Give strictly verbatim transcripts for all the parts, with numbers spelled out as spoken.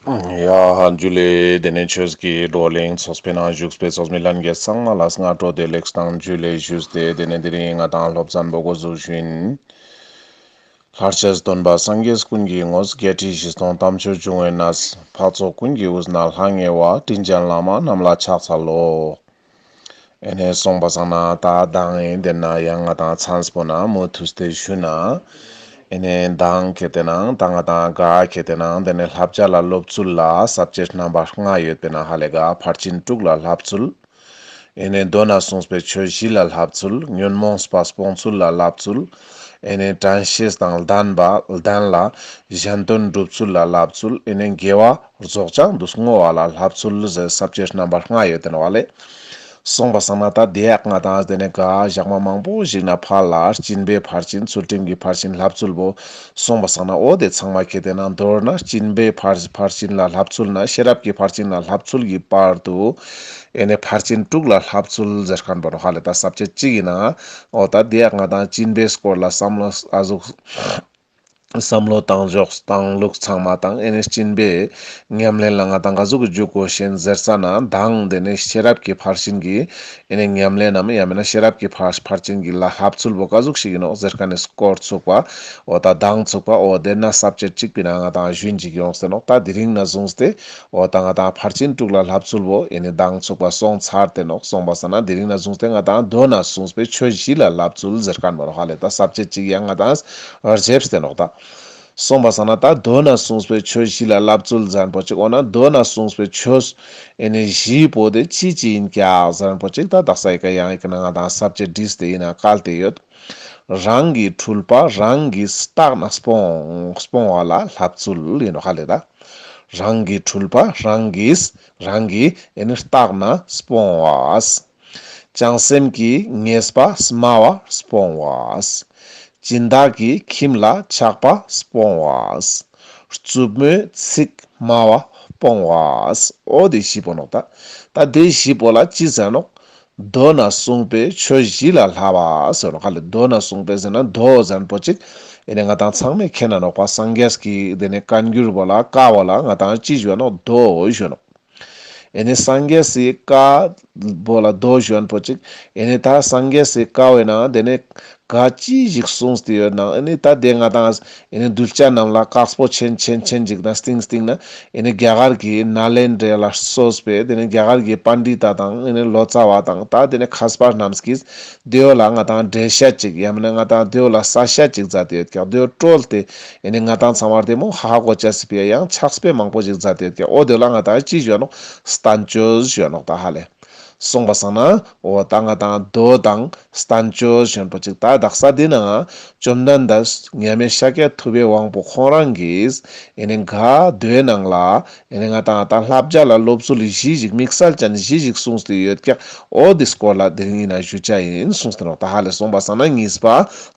ཡ་ཇུ་ལེ། དེ་ནས་ཆོས་ཀྱི་བགྲོ་གླེང་ཚོགས་པའི་ནང་བཞུགས་པའི་ཚོགས་མི་ལྷན་རྒྱས་ཚང་མ་ལ་སྔ་དྲོ་བདེ་ལེགས་དང་ཇུ་ལེ་ཞུས་ཏེ། དེ་ནས་དེ་རིང་ང་དང་སློབ་ཚན་པོ་འགོ་འཛུགས་ཞུ་ཡིན། ལྷར་བཅས་སྟོན་པ་སངས་རྒྱས་ཀུན་གྱི་དངོས། བརྒྱད་ཁྲི་བཞི་སྟོང་དམ་ཆོས་འབྱུང་བའི་གནས། འཕགས་ཚོགས་ཀུན་གྱི་དབུས་ན་ལྷང་ངེ་བ། དྲིན་ཅན་བླ་མ་རྣམས་ལ་ཕྱག་འཚལ་ལོ། ཨེ་ནས་སོང་པ་སང་ན་ད་མདང་ཨེ་དེ་ན་ཡང་ང་དང་ཚན་པོ་ན་མུ་མཐུད་དེ་ཞུ་ན། ཨེ་ནས་མདང་ཁེ་ཏེ་ནང་ད་ང་དང་ག་ཁེ་ཏེ་ནང་དེ་ནས་བསླབ་བྱ་ལ་སློབ་ཚུལ་ལ་ས་བཅད་རྣམ་པ་ལྔ་ཡོད་པའི་ནང་ཧ་ལས་ག་ཕར་ཕྱིན་དྲུག་ལ་བསླབ་ཚུལ། ཨེ་ནས་མདོ་ན་གསུངས་པའི་ཆོས་བཞི་ལ་བསླབ་ཚུལ། ཉོན་མོངས་པ་སྤོང་ཚུལ་ལ་བསླབ་ཚུལ། ཨེ་ནས་དྲན་ཤེས་དང་ལྡན་པ་ལྡན་ལ་གཞན་དོན་སྒྲུབ་ཚུལ་ལ་བསླབ་ཚུལ། ཨེ་ནས་དགེ་བ་རྫོགས་བྱང་དུ་བསྔོ་བ་ལ་བསླབ་ཚུལ་ཟེར་ས་བཅད་རྣམ་པ་ལྔ་ཡོད་དེ་ནོག་ལེ། སོང་པ་སང་ན་ད་དེ་ཡག་ང་དང་དེ་ནས་ག་ཞག་མ་མང་པོ་ཞིག་ན་ཕར་ལ་སྦྱིན་པའི་ཕར་ཕྱིན་ཚུལ་ཁྲིམས་ཀྱི་ཕར་ཕྱིན་བསླབ་ཚུལ་བོ་སོང་པ་སང་ན་འོ་དེ་ཚང་མ་ཁེ་ཏེ་ན་མདོར་ན་སྦྱིན་པའི་ཕར་ཕར་ཕྱིན་ལ་བསླབ་ཚུལ་ན་ཤེས་རབ་ཀྱི་ཕར་ཕྱིན་ལ་བསླབ་ཚུལ་གྱི་བར་དུ་ཨེ་ནས་ཕར་ཕྱིན་དྲུག་ལ་བསླབ་ཚུལ་ཟེར་མཁན་པོ་ནོག་ཧ་ལེ། ད་ས་བཅད་གཅིག་ཡིན་ན་འོ་ད་དེ་ཡག་ང་དང་སྦྱིན་པའི་སྐོར་ལ་བསམ་བློ་ཨ་ཟུག་བསམ་བློ་བཏང་ཕྱོགས་བཏང་ལུགས་ཚང་མ་དང་ཨེ་ནས་སྦྱིན་པའི་ཉམས་ལེན་ལ་ང་དང་ག་ཟུག་གི་འཇུག་དགོས་ཤེས་ཟེར་ས་ན་དང་དེ་ནས་ཤེས་རབ་ཀྱི་ཕར་ཕྱིན་གྱི་ཨེ་ནས་ཉམས་ལེན་ནམ་ཡང་མིན་ན་ཤེས་རབ་ཀྱི་ཕར་ཕར་ཕྱིན་གྱི་ལ་བསླབ་ཚུལ་བོ་ག་ཟུག་ཞིག་ཡིན་ནོག་ཟེར་མཁན་ནི་སྐོར་ཚུགས་པ་འོ་ད་དང་ཚུགས་པ་འོ་དེ་ན་ས་བཅད་གཅིག་པའི་ནང་ང་དང་ཞུན་ཅིག་ཡོང་ཟེར་ནོག། ད་དེ་རིང་ན་བཟུང་སྟེ་འོ་ད་ང་དང་ཕར་ཕྱིན་དྲུག་ལ་བསླབ་ཚུལ་བོ་ཨེ་ནས་དང་ཚུགས་པ་སོང་ཚར་ཏེ་ནོག། སོང་པ་སང་ན་དེ་རིང་ན་བཟུང་སྟེ་ང་དང་མདོ་ན་གསུངས་པའི་ཆོས་བཞི་ལ་བསླབ་ཚུལ་ཟེར་མཁན་པོ་ནོག་ཧ་ལེ། ད་ས་བཅད་གཅིག་ཡང་ང་དང་རྗེབས་ཏེ་ནོག་ད། སོང་པ་སང་ན་ད་མདོ་ན་གསུངས་པའི་ཆོས་བཞི་ལ་བསླབ་ཚུལ་ཟེར་མཁན་པོ་ཅིག་འོ་ན་མདོ་ན་གསུངས་པའི་ཆོས་ཨེ་ནས་བཞི་པོ་དེ་ཅི་ཅི་ཡིན་ཀྱག་ཟེར་མཁན་པོ་ཅིག་ད་དག་ས་ཡི་ག་ཡང་ཡི་ག་ན་ང་དང་ས་བཅད་བྲིས་ཏེ་ཡིན་ན་བཀལ་ཏེ་ཡོད། རང་གི་འཁྲུལ་པ་རང་གིས་བརྟགས་ནས་སྤོང་སྤོང་བ་ལ་བསླབ་ཚུལ་ཡིན་ནོག་ཧ་ལེ་ད། རང་གི་འཁྲུལ་པ་རང་གིས་རང་གིས་ཨེ་ནི་བརྟགས་ནས་སྤོང་བ། བྱང་སེམས་ཀྱི་ཉེས་པ་སྨྲ་བ་སྤོང་བ། སྦྱིན་བདག་གི་ཁྱིམ་ལ་ཆགས་པ་སྤོང་བ། རྩུབ་མོའི་ཚིག་སྨྲ་བ་སྤོང་བ། འོ་དེ་བཞི་པོ་ནོག་ད། ད་དེ་བཞི་པོ་ལ་ཅི་ཟེར་ནོག། མདོ་ན་གསུངས་པའི་ཆོས་བཞི་ལ་བསླབ་པ་ཟེར་ནོག་ཧ་ལེ། མདོ་ན་གསུངས་པའི་ཟེར་ན་མདོ་ཟེར་མཁན་པོ་ཅིག་ཨེ་ནི་ང་དང་ཚང་མས་མཁྱེན་ན་ནོག་པ། སངས་རྒྱས་ཀྱི་དེ་ནས་བཀའ་འགྱུར་བོ་ལ་བཀའ་བོ་ལ་ང་དང་ཅི་ཞུ་ནོག། མདོ་ཞུ་ནོག། ཨེ་ནི་སངས་རྒྱས་སི་བཀའ་བོ་ལ་མདོ་ཞུ་མཁན་པོ་ཅིག་ཨེ་ནི་ད་སངས་རྒྱས་སི་བཀའ་བོའི་ནང་དེ་ནས་ག་ཅི་ཞིག་གསུངས་ཏེ་ཡོད་ན་ཨེ་ནི་ད་དེ་ང་དང་ཨེ་ནི་གདུལ་བྱ་རྣམས་ལ་དཀགས་པོ་ཆེན་ཆེན་ཆེན་ཅིག་དང་སྟིང་སྟིང་ན་ཨེ་ནི་རྒྱ་གར་གྱི་ནཱ་ལེནྡྲ་ལ་སོགས་པའི་དེ་ནི་རྒྱ་གར་གྱི་པཎྜི་ཏ་དང་ཨེ་ནི་ལོ་ཙཱ་བ་དང་ད་དེ་ནི་མཁས་པ་རྣམས་ཀྱིས་དེའོ་ལ་ང་དང་འགྲེལ་བཤད་ཅིག་ཡང་མིན་ན་ང་དང་དེའོ་ལ་གསལ་བཤད་ཅིག་མཛད་དེ་ཡོད་ཀྱག། དེའོ་བཀྲོལ་ཏེ་ཨེ་ནི་ང་དང་ཚང་མར་དེ་མོ་ཧ་གོ་ཅེས་སི་ཕི་ཡ་ཡང་ཕྱག་དཔེ་མང་པོ་ཅིག་མཛད་དེ་ཡོད་ཀྱག། འོ་དེ་ལ་ང་དང་ཅི་ཞུ་ནོག། བསྟན་བཅོས་ཞུ་ནོག་ད་ཧ་ལེ། སོང་པ་སང་ན་འོ་ད་ང་དང་མདོ་དང་བསྟན་བཅོས་ཞུ་མཁན་པོ་ཅིག་ད་དག་ས་དེ་ནང་བཅོམ་ལྡན་འདས་མཉམ་མེད་ཤཱཀྱ་ཐུབ་པའི་དབང་པོ་ཁོང་རང་གིས་ཨེ་ནི་ག་མདོའི་ནང་ལ་ཨེ་ནི་ང་དང་ད་བསླབ་བྱ་ལ་སློབ་ཚུལ་བཞི་ཞིག་དམིགས་བསལ་ཅན་བཞི་ཞིག་གསུངས་ཏེ་ཡོད་ཀྱག། འོ་དེ་སྐོར་ལ་དེ་རིང་ཡིན་ན་ཞུ་བྱ་ཡིན་གསུངས་ཏེ་ནོག་ད་ཧ་ལེ། སོང་པ་སང་ན་གཉིས་པ་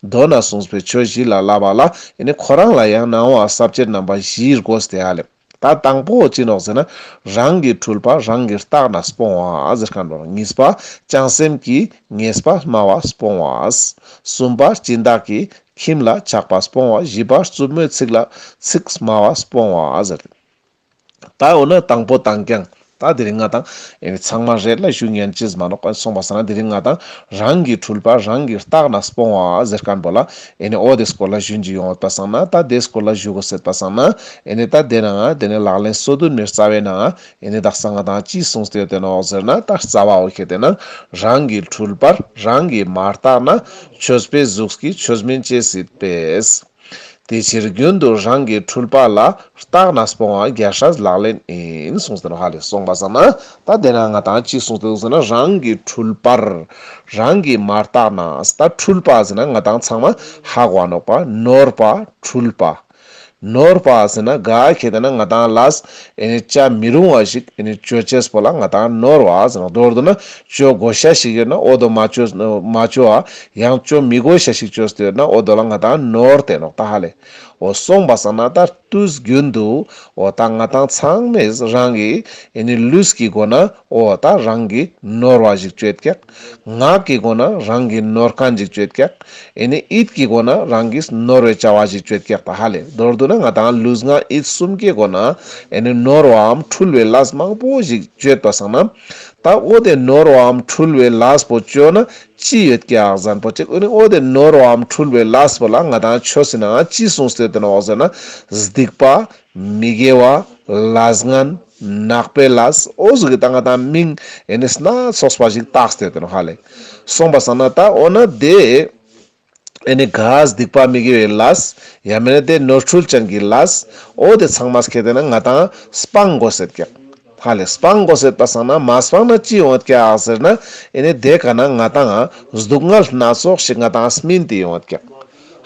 མདོ་ན་གསུངས་པའི་ཆོས་བཞི་ལ་བསླབ་པ་ལ་ཨེ་ནི་ཁོ་རང་ལ་ཡང་ནང་བ་ས་བཅད་རྣམ་པ་བཞི་དགོས་ཏེ་ཧ་ལེ། ད་དང་པོ་ཅི་ནོག་ཟེར་ན་རང་གི་འཁྲུལ་པ་རང་གིས་བརྟགས་ནས་སྤོང་བ་ཟེར་མཁན་པོ། གཉིས་པ་བྱང་སེམས་ཀྱི་ཉེས་པ་སྨྲ་བ་སྤོང་བ། གསུམ་པ་སྦྱིན་བདག་གི་ཁྱིམ་ལ་ཆགས་པ་སྤོང་བ། བཞི་པ་རྩུབ་མོའི་ཚིག་ལ་ཚིག་སྨྲ་བ་སྤོང་བ་ཟེར། ད་འོ་ན་དང་པོ་དང་རྐྱང་ད་དེ་རིང་ང་དང་ཨེ་ནི་ཚང་མ་རེ་ལ་ཞུ་ཉན་ཅེས་མ་ནོག། སོང་པ་སང་ན་དེ་རིང་ང་དང་རང་གི་འཁྲུལ་པ་རང་གིས་བརྟགས་ནས་སྤོང་བ་ཟེར་མཁན་པོ་ལ་ཨེ་ནི་འོ་དེ་སྐོར་ལ་ཞུན་ཅིག་ཡོང་བ་པ་སང་ན་ད་དེ་སྐོར་ལ་ཞུ་དགོས་ཟེར་པ་སང་ན་ཨེ་ནི་ད་དེ་ནང་དེ་ནི་ལག་ལེན་སོ་བདུན་མའི་རྩ་བའི་ནང་ཨེ་ནི་དག་ས་ང་དང་ཅི་གསུངས་ཏེ་ཡོད་དེ་ནོག་ཟེར་ན་ད་རྩ་བ་འོ་ཁེ་དེ་ན་རང་གི་འཁྲུལ་པར་རང་གིས་མ་བརྟགས་ན་ཆོས་པའི་གཟུགས་ཀྱིས་ཆོས་མིན་ཅེས་སྲིད་པས། དེ་ཕྱིར་རྒྱུན་དུ་རང་གི་འཁྲུལ་པ་ལ་བརྟགས་ནས་སྤོང་བ་རྒྱལ་སྲས་ལག་ལེན་ཡིན་གསུངས་ཏེ་ནོག་ཧ་ལེ། སོང་པ་སང་ན་ད་དེ་ན་ང་དང་ཅི་གསུངས་ཏེ་འདུག་ཟེར་ན་རང་གི་འཁྲུལ་པར་རང་གིས་མ་བརྟགས་ན། ད་འཁྲུལ་པ་ཟེར་ན་ང་དང་ཚང་མ་ཧ་གོ་ནོག་པ། ནོར་པ་འཁྲུལ་པ། ནོར་པ་ཟེར་ན་ག་ཁེ་དེ་ན་ང་དང་ལས་ཨེ་ནི་བཅོ་མི་རུང་བ་ཞིག་ཨེ་ནི་བཅོ་ཅེས་པོ་ལ་ང་དང་ནོར་བ་ཟེར་ནོག། མདོར་བསྡུ་ན་བཅོ་དགོས་ཤ་ཞིག་ཡོད་ན་འོ་དོ་མ་བཅོ་མ་བཅོ་བ། ཡང་བཅོ་མི་དགོས་ཤ་ཞིག་བཅོས་ཏེ་ཡོད་ན་འོ་དོ་ལ་ང་དང་ནོར་ཏེ་ནོག་ད་ཧ་ལེ། འོ་སོང་པ་སང་ན་ད་དུས་རྒྱུན་དུ་འོ་ད་ང་ཏང་ཚང་མས་རང་གི་ཨེ་ནི་ལུས་ཀྱི་སྒོ་ན་འོ་ད་རང་གི་ནོར་བ་ཞིག་ཅོ་ཡོད་ཀྱག། ངག་གི་སྒོ་ན་རང་གི་ནོར་མཁན་ཞིག་ཅོ་ཡོད་ཀྱག། ཨེ་ནི་ཡིད་ཀྱི་སྒོ་ན་རང་གི་ནོར་བའི་བྱ་བ་ཞིག་ཅོ་ཡོད་ཀྱག། ད་ཧ་ལེ་མདོར་བསྡུ་ན་ང་ཏང་ལུས་ངག་ཡིད་གསུམ་གྱི་སྒོ་ན་ཨེ་ནི་ནོར་བའམ་འཁྲུལ་བའི་ལས་མང་པོ་ཞིག་ཅོ་ཡོད་པ་སང་ན། ད་འོ་དེ་ནོར་བའམ་འཁྲུལ་བའི་ལས་པོ་ཅོ་ན་ཅི་ཡོད་ཀྱག་ཟེར་ན་པོ་ཅིག། འོ་ནི་འོ་དེ་ནོར་བའམ་འཁྲུལ་བའི་ལས་པོ་ལ་ང་ཏང་ཆོས་སི་ནང་ཅི་གསུངས་ཏེ་ཡོད་ནོག་ཟེར་ན། སྡིག་པ། མི་དགེ་བ། ལས་ངན། ནག་པའི་ལས། འོ་ཟུག་གི་ད་ང་ཏང་མིང་ཨེ་ནི་སྣ་ཚོགས་པ་ཞིག་བཏགས་ཏེ་ཡོད་ནོག་ཧ་ལེ། སོང་པ་སང་ན་ད་འོ་ན་དེ་ཨེ་ནི་ག་སྡིག་པ་མི་དགེ་བའི་ལས། ཡང་མེད་ན་དེ་ནོར་འཁྲུལ་ཅན་གྱི་ལས། འོ་དེ་ཚང་མ་ཁྱེར་ཏེ་ན་ང་ཏང་སྤང་དགོས་ཟེར་ཀྱག། ཧ་ལེ་སྤང་དགོས་ཟེར་པ་སང་ན་མ་སྤང་ན་ཅི་ཡོང་ཡོད་ཀྱག་ཟེར་ན། ཨེ་ནི་དེ་ཀ་ན་ང་ཏང་སྡུག་བསྔལ་སྣ་ཚོགས་ཤིག་ང་ཏང་སྨིན་ཏེ་ཡོང་ཡོད་ཀྱག།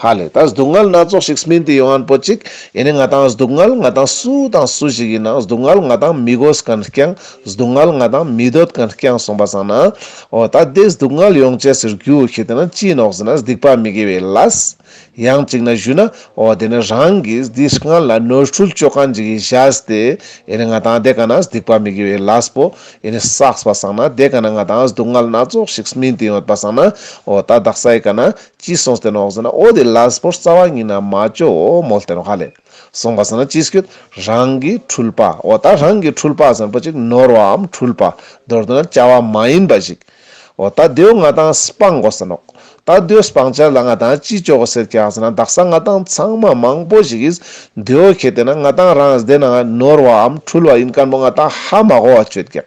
ཧ་ལེ་ད་སྡུག་བསྔལ་སྣ་ཚོགས་ཤིག་སྨིན་ཏེ་ཡོང་ཡོད་པོ་ཅིག། ཨེ་ནི་ང་ཏང་སྡུག་བསྔལ་ང་ཏང་སུ་དང་སུ་ཞིག་ཡིན་ན་སྡུག་བསྔལ་ང་ཏང་མི་དགོས་མཁན་རྐྱང་། སྡུག་བསྔལ་ང་ཏང་མི་འདོད་མཁན་རྐྱང་སོང་པ་སང་ན། འོ་ད་དེ་སྡུག་བསྔལ་ཡོང་ཅེས་སི་རྒྱུ་ཁྱེར་ཏེ་ན་ཅི་ཡིན་ནོག་ཟེར་ན་སྡིག་པ་མི་དགེ་བའི་ལས། ཡང་ཅིག་ན་ཞུ་ན་འོ་དེ་ནི་རང་གིས་འདི་སྔན་ལ་ནོར་འཁྲུལ་ཅོ་མཁན་ཅིག་གི་བཞག་སྟེ་ཨེ་ནི་ང་ཏང་དེ་ཀ་ན་སྡིག་པ་མི་དགེ་བའི་ལས་པོ་ཨེ་ནི་བསགས་པ་སང་ན་དེ་ཀ་ན་ང་ཏང་སྡུག་བསྔལ་སྣ་ཚོགས་ཤིག་སྨིན་ཏེ་ཡོད་པ་སང་ན། འོ་ད་དག་ས་ཡི་ཀ་ན་ཅི་གསུངས་ཏེ་ནོག་ཟེར་ན། འོ་དེ་ལས་པོ་རྩ་བ་ཉིད་ན་མ་ཅོ་མོལ་ཏེ་ནོག་ཧ་ལེ། སོང་པ་སང་ན་ཅི་སྐྱོད། རང་གི་འཁྲུལ་པ། འོ་ད་རང་གི་འཁྲུལ་པ་ཟེར་པོ་ཅིག་ནོར་བའམ་འཁྲུལ་པ། མདོར་བསྡུ་ན་བྱ་བ་མ་ཡིན་པ་ཞིག། འོ་ད་དེའོ་ང་ཏང་སྤང་དགོས་ས་ནོག། ད་དེའོ་སྤང་ཅེས་ལ་ང་ཏང་ཅི་ཅོ་དགོས་ཟེར་ཀྱག་ཟེར་ན། དག་ས་ང་ཏང་ཚང་མ་མང་པོ་ཞིག་གིས་དེའོ་ཁྱེར་ཏེ་ན་ང་ཏང་རང་དེ་ན་ནོར་བའམ་འཁྲུལ་བ་ཡིན་མཁན་པོ་ང་ཏང་ཧ་མ་གོ་བ་ཅོ་ཡོད་ཀྱག།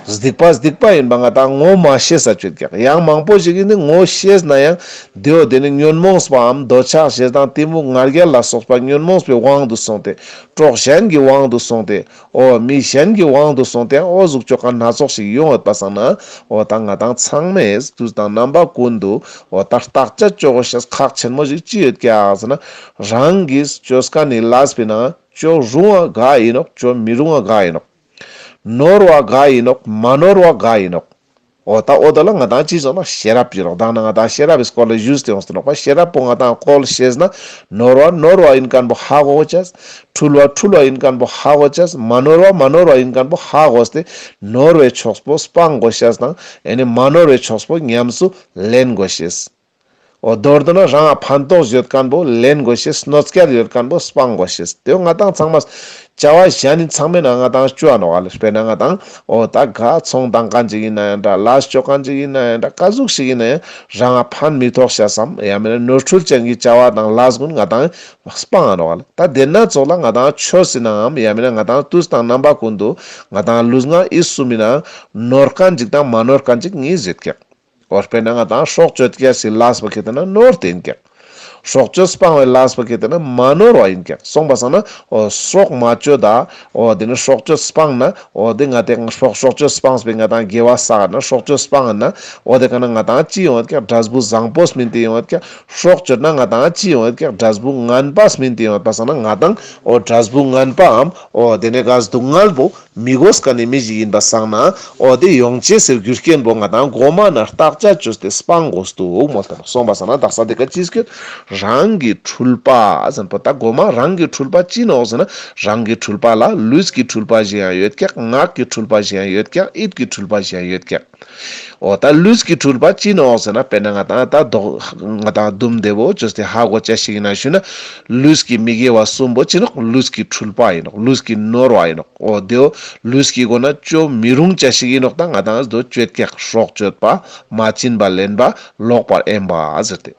སྡིག་པ་སྡིག་པ་ཡིན་པ་ང་ཏང་ངོ་མ་ཤེས་ས་ཅོ་ཡོད་ཀྱག། ཡང་མང་པོ་ཞིག་གིས་ནི་ངོ་ཤེས་ན་ཡང་དེའོ་དེ་ནི་ཉོན་མོངས་པའམ་འདོད་ཆགས་ཞེ་སྡང་གཏི་མུག་ང་རྒྱལ་ལ་སོགས་པ་ཉོན་མོངས་པའི་དབང་དུ་སོང་སྟེ། གྲོགས་གཞན་གྱི་དབང་དུ་སོང་སྟེ། འོ་མི་གཞན་གྱི་དབང་དུ་སོང་སྟེ་འོ་ཟུག་ཅོ་མཁན་སྣ་ཚོགས་ཤིག་ཡོང་ཡོད་པ་སང་ན། འོ་ད་ང་ཏང་ཚང་མས་དུས་དང་རྣམ་པ་ཀུན་ཏུ་འོ་ད་བརྟག་དཔྱད་ཅོ་དགོས་ཤེས་ཁག་ཆེན་མོ་ཞིག་ཅི་ཡོད་ཀྱག་ཟེར་ན། རང་གིས་ཅོ་མཁན་ནི་ལས་པོའི་ནང་ཅོ་རུང་བ་ག་ཡིན་ནོག། ཅོ་མི་རུང་བ་ག་ཡིན་ནོག། ནོར་བ་ག་ཡིན་ནོག། མ་ནོར་བ་ག་ཡིན་ནོག། འོ་ད་འོ་ད་ལ་ང་ཏང་ཅི་ཟེར་ན་ཤེས་རབ་ཅི་ནོག། ད་ན་ང་ཏང་ཤེས་རབ་བི་སྐོར་ལ་ཞུས་ཏེ་ཡོངས་ཏེ་ནོག་པ། ཤེས་རབ་པོ་ང་ཏང་བཀོལ་ཤེས་ན་ནོར་བ་ནོར་བ་ཡིན་མཁན་པོ་ཧ་གོ་ཅེས། འཁྲུལ་བ་འཁྲུལ་བ་ཡིན་མཁན་པོ་ཧ་གོ་ཅེས། མ་ནོར་བ་མ་ནོར་བ་ཡིན་མཁན་པོ་ཧ་གོ་སྟེ་ནོར་བའི་ཕྱོགས་པོ་སྤང་དགོས་ཤེས་དང་ཨེ་ནི་མ་ནོར་བའི་ཕྱོགས་པོ་ཉམས་སུ་ལེན་དགོས་ཤེས། འོ་མདོར་བསྡུ་ན་རང་ང་ཕན་ཐོགས་ཡོད་མཁན་པོ་ལེན་དགོས་ཤེས། གནོད་སྐྱེལ་ཡོད་མཁན་པོ་སྤང་དགོས་ཤེས། དེ་ང་ཏང་ཚང་མ་བྱ་བ་གཞན་ནི་ཚང་མའི་ནང་ང་ཏང་ཅོ་འ་ནོག་ལེ། དཔེར་ན་ང་ཏང་འོ་ད་ག་ཚོང་བཏང་མཁན་ཅིག་ཡིན་ན་ཡང་འདྲ། ལས་ཅོ་མཁན་ཅིག་ཡིན་ན་ཡང་འདྲ། ག་ཟུག་ཞིག་ཡིན་ན་ཡང་རང་ང་ཕན་མི་ཐོགས་ཤེས་སམ། ཡང་མེད་ན་ནོར་འཁྲུལ་ཅན་གྱི་བྱ་བ་དང་ལས་ཀུན་ང་ཏང་སྤང་འ་ནོག་ལེ། ད་དེ་སྣ་ཚོགས་ལ་ང་ཏང་ཆོས་སི་ནང་ངམ་ཡང་མེད་ན་ང་ཏང་དུས་དང་རྣམ་པ་ཀུན་ཏུ་ང་ཏང་ལུས་ངག་ཡིད་གསུམ་མི་ནང་ནོར་མཁན་ཅིག་དང་མ་ནོར་མཁན་ཅིག་གཉིས་ཡོད་ཀྱག། འོ་དཔེར་ན་ང་ཏང་སྲོག་གཅོད་ཀྱི་ལས་པོ་ཁྱེར་ཏེ་ན་ནོར་དེ་ཡིན་ཀྱག། སྲོག་གཅོད་སྤང་བའི་ལས་པོ་ཁྱེར་ཏེ་ན་མ་ནོར་བ་ཡིན་ཀྱག། སོང་པ་སང་ན་འོ་སྲོག་མ་གཅོད་ད་འོ་དེ་ནི་སྲོག་གཅོད་སྤངས་ན་འོ་དེ་ང་ཏང་སྲོག་སྲོག་གཅོད་སྤངས་པའི་ང་ཏང་དགེ་བ་བསགས་ན་སྲོག་གཅོད་སྤངས་ན་འོ་དེ་ཀ་ན་ང་ཏང་ཅི་ཡོང་ཡོད་ཀྱག། འབྲས་བུ་བཟང་པོ་སྨིན་ཏེ་ཡོང་ཡོད་ཀྱག། སྲོག་གཅོད་ན་ང་ཏང་ཅི་ཡོང་ཡོད་ཀྱག། འབྲས་བུ་ངན་པ་སྨིན་ཏེ་ཡོང་ཡོད་པ་སང་ན་ང་ཏང་འོ་འབྲས་བུ་ངན་པའམ་འོ་དེ་ནི་ག་སྡུག་བསྔལ་པོ་མི་དགོས་མཁན་ནི་མི་ཞིག་ཡིན་པ་སང་ན་འོ་དེ་ཡོང་ཅེས་སི་རྒྱུ་རྐྱེན་པོ་ང་ཏང་གོ་མ་ན་བརྟག་དཔྱད་ཅོས་ཏེ་སྤང་དགོས་འདུག་མོལ་ཏེ་ནོག། སོང་པ་སང་ན་དག་ས་དེ་ཀ་ཅི་སྐྱོད། རང་གི་འཁྲུལ་པ་ཟེར་པོ་ད་གོ་མ་རང་གི་འཁྲུལ་པ་ཅི་ནོག་ཟེར་ན་རང་གི་འཁྲུལ་པ་ལ་ལུས་ཀྱི་འཁྲུལ་པ་ཞིག་ཡང་ཡོད་ཀྱག། ངག་གི་འཁྲུལ་པ་ཞིག་ཡང་ཡོད་ཀྱག། ཡིད་ཀྱི་འཁྲུལ་པ་ཞིག་ཡང་ཡོད་ཀྱག། འོ་ད་ལུས་ཀྱི་འཁྲུལ་པ་ཅི་ནོག་ཟེར་ན་དཔེར་ན་ང་ཏང་ད་མདོག་ང་ཏང་དུམ་བདེ་བོ་ཅོས་ཏེ་ཧ་གོ་ཅེས་ཤིག་ཡིན་ན་ཞུ་ན་ལུས་ཀྱི་མི་དགེ་བ་གསུམ་པོ་ཅི་ནོག། ལུས་ཀྱི་འཁྲུལ་པ་ཡིན་ནོག། ལུས་ཀྱི་ནོར་བ་ཡིན་ནོག། འོ་དེའོ་ལུས་ཀྱི་སྒོ་ན་ཅོ་མི་རུང་ཅེས་ཤིག་ཡིན་ནོག། ད་ང་ཏང་དོ་ཅོ་ཡོད་ཀྱག། སྲོག་གཅོད་པ། མ་བྱིན་པ་ལེན་པ། ལོག་པར་གཡེམ་པ་ཟེར་ཏེ།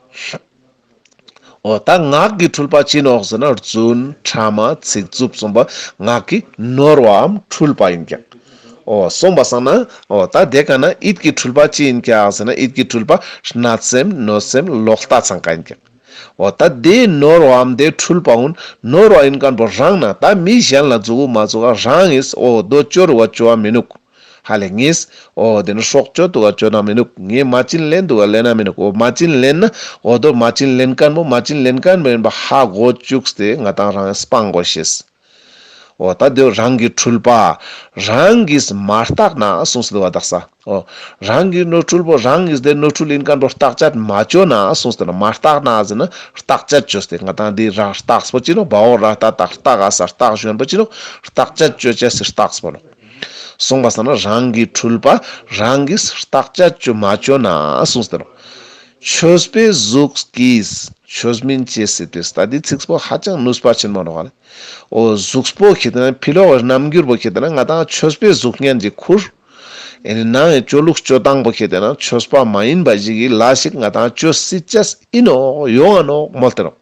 འོ་ད་ངག་གི་འཁྲུལ་པ་ཅི་ནོག་ཟེར་ན་རྫུན། ཕྲ་མ། ཚིག་རྩུབ་གསུམ་པོ་ངག་གི་ནོར་བའམ་འཁྲུལ་པ་ཡིན་ཀྱག། འོ་སོང་པ་སང་ན་འོ་ད་དེ་ཀ་ན་ཡིད་ཀྱི་འཁྲུལ་པ་ཅི་ཡིན་ཀྱག་ཟེར་ན་ཡིད་ཀྱི་འཁྲུལ་པ་བརྣབ་སེམས། གནོད་སེམས། ལོག་ལྟ་ཚང་ཀ་ཡིན་ཀྱག། འོ་ད་དེ་ནོར་བའམ་དེ་འཁྲུལ་པ་གུན་ནོར་བ་ཡིན་མཁན་པོ་རང་ན་ད་མི་གཞན་ལ་མཛུ་གུ་མ་བཙུགས་ཀ་རང་ངིས་འོ་དོ་ཅོ་རུ་བ་ཅོ་བ་མི་ནུག། ཧ་ལེ་ངིས་འོ་དེ་ནི་སྲོག་གཅོད་དུ་ག་ཅོ་ན་མི་ནུག། ངས་མ་བྱིན་ལེན་དུ་ག་ལེན་ན་མི་ནུག། འོ་མ་བྱིན་ལེན་ན་འོ་དོ་མ་བྱིན་ལེན་མཁན་པོ་མ་བྱིན་ལེན་མཁན་པོ་ཡིན་པ་ཧ་གོ་བཅུག་སྟེ་ང་ཏང་རང་སྤང་དགོས་ཤེས། འོ་ད་དེ་རང་གི་འཁྲུལ་པ་རང་གིས་མ་བརྟགས་ན་གསུངས་ཏེ་འདུག་པ། དག་ས། འོ། རང་གི་ནོར་འཁྲུལ་པོ་རང་གིས་དེ་ནོར་འཁྲུལ་ཡིན་མཁན་པོ་བརྟག་དཔྱད་མ་བཅོས་ན་གསུངས་ཏེ་ནོག་མ་བརྟགས་ན་ཟེར་ན་བརྟག་དཔྱད་བཅོས་ཏེ་ང་ཏང་འདི་རང་བརྟགས་པོ་ཅི་ནོག་བའོ་ར་ཏ་བརྟགས་བརྟགས་ཨ་ས་བརྟགས་ཞོན་པོ་ཅི་ནོག་བརྟག་དཔྱད་བཅོས་བཅས་སི་བརྟགས་པོ་ནོག་གསུངས་པ་སང་ན་རང་གི་འཁྲུལ་པ་རང་གིས་བརྟག་དཔྱད་བཅོས་མ་བཅོས་ན་གསུངས་ཏེ་ནོག་ཆོས་པའི་གཟུགས་ཀྱིས་ཆོས་མིན་བྱེད་སྲིད་པས། ད་འདི་ཚིག་པོ་ཧ་ཅང་ནུས་པ་ཆེན་མོ་ནོག་ཧ་ལེ། འོ་གཟུགས་པོ་ཁེ་ཏེ་ན་ཕི་ལོག་གི་རྣམ་འགྱུར་པོ་ཁེ་ཏེ་ན་ང་ཏང་ཆོས་པའི་གཟུགས་བརྙན་ཅིག་ཁུར། ཨེ་ནི་ནང་གི་སྤྱོད་ལུགས་སྤྱོད་སྟངས་པོ་ཁེ་ཏེ་ན་ཆོས་པ་མ་ཡིན་པ་ཞིག་གི་ལས་ཤིག་ང་ཏང་བཅོས་སྲིད་ཅས་ཨིན་ནོག་ཡོང་ང་ནོག་མོལ་ཏེ་ནོག་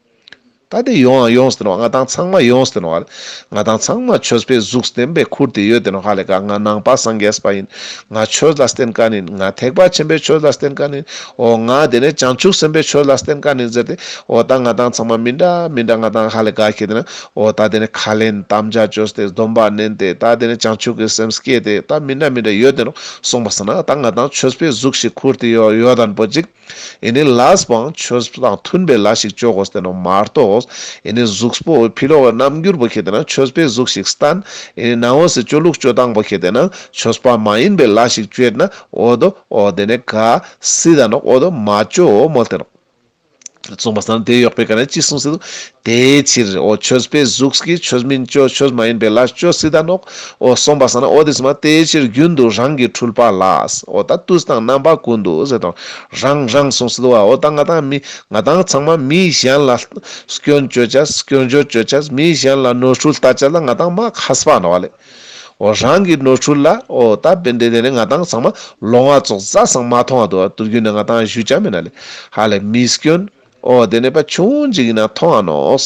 ད་དེ་ཡོང་ང་ཡོངས་ཏེ་ནོག་ང་ཏང་ཚང་མ་ཡོངས་ཏེ་ནོག་ང་ཏང་ཚང་མ་ཆོས་པའི་གཟུགས་བསྟན་པའི་ཁུར་ཏེ་ཡོད་དེ་ནོག་ཧ་ལེ་ཀ་ང་ནང་པ་སངས་རྒྱས་པ་ཡིན། ང་ཆོས་ལ་བརྟེན་མཁན་ཡིན། ང་ཐེག་པ་ཆེན་པོའི་ཆོས་ལ་བརྟེན་མཁན་ཡིན། འོ་ང་དེ་ནས་བྱང་ཆུབ་སེམས་དཔའི་ཆོས་ལ་བརྟེན་མཁན་ཡིན་ཟེར་ཏེ། འོ་ད་ང་ཏང་ཚང་མ་མི་འདྲ་མི་འདྲ་ང་ཏང་ཧ་ལེ་ག་ཁེ་ཏེ་ན། འོ་ད་དེ་ནས་ཁས་ལེན་དམ་བཅའ་བཅོས་ཏེ་སྡོམ་པ་ནན་ཏེ་ད་དེ་ནས་བྱང་ཆུབ་ཀྱི་སེམས་བསྐྱེད་དེ་ད་མི་འདྲ་མི་འདྲ་ཡོད་དེ་ནོག་གསུངས་པ་སང་ན་ད་ང་ཏང་ཆོས་པའི་གཟུགས་ཤིག་ཁུར་ཏེ་ཡོད་ཡོད་དན་པོ་ཅིག་ཨེ་ནི་ལས་པོའང་ཆོས་དང་མཐུན་པའི་ལས་ཤིག་བཅོ་དགོས་ཏེ་ནོག་མ་གཏོགས། ཨེ་ནི་གཟུགས་པོ་ཕི་ལོག་གི་རྣམ་འགྱུར་པོ་ཁེ་ཏེ་ན་ཆོས་པའི་གཟུགས་ཤིག་བསྟན། ཨེ་ནི་ནང་འོ་སི་སྤྱོད་ལུགས་སྤྱོད་སྟངས་པོ་ཁེ་ཏེ་ན་ཆོས་པ་མ་ཡིན་པའི་ལས་ཤིག་བཅོས་ན་འོ་དོ་འོ་དེ་ནས་ག་སྲིད་ད་ནོག་འོ་དོ་མ་བཅོ་མོལ་ཏེ་ནོག་གསུངས་པ་སང་དེ་ཡོག་པའི་ཀ་ནས་ཅི་གསུངས་སེ་འདུག་དེའི་ཕྱིར་འོ་ཆོས་པའི་གཟུགས་ཀྱིས་ཆོས་མིན་བཅོ་ཆོས་མ་ཡིན་པའི་ལས་བཅོ་སྲིད་ད་ནོག་འོ་གསུངས་པ་སང་ན་འོ་དེ་སི་མ་དེའི་ཕྱིར་རྒྱུན་དུ་རང་གི་འཁྲུལ་པ་ལ། འོ་ད་དུས་དང་རྣམ་པ་ཀུན་ཏུ་ཟེར་དང་རང་རང་གསུངས་སེ་འདུག་བ། འོ་ད་ང་ཏང་མི་ང་ཏང་ཚང་མ་མི་གཞན་ལ་སྐྱོན་བཅོ་ཅས་སྐྱོན་བརྗོད་བཅོ་ཅས་མི་གཞན་ལ་ནོར་འཁྲུལ་ལྟ་ཅས་ལ་ང་ཏང་མ་མཁས་པ་ནོག་ལེ། འོ་རང་གི་ནོར་འཁྲུལ་ལ་འོ་ད་བེན་ཏེ་དེ་ནས་ང་ཏང་ཚང་མ་ལོང་བ་ཙོགས་ཟ་སང་མ་མཐོང་བ་འདུག་བ། དུས་རྒྱུན་ནས་ང་ཏང་ཞུ་ཅ་མེད་ན་ལེ། ཧ་ལེ་མི་སྐྱོན་འོ་དེ་ནས་པ་ཆུང་ཅིག་ཡིན་ན་མཐོང་ང་ནོག་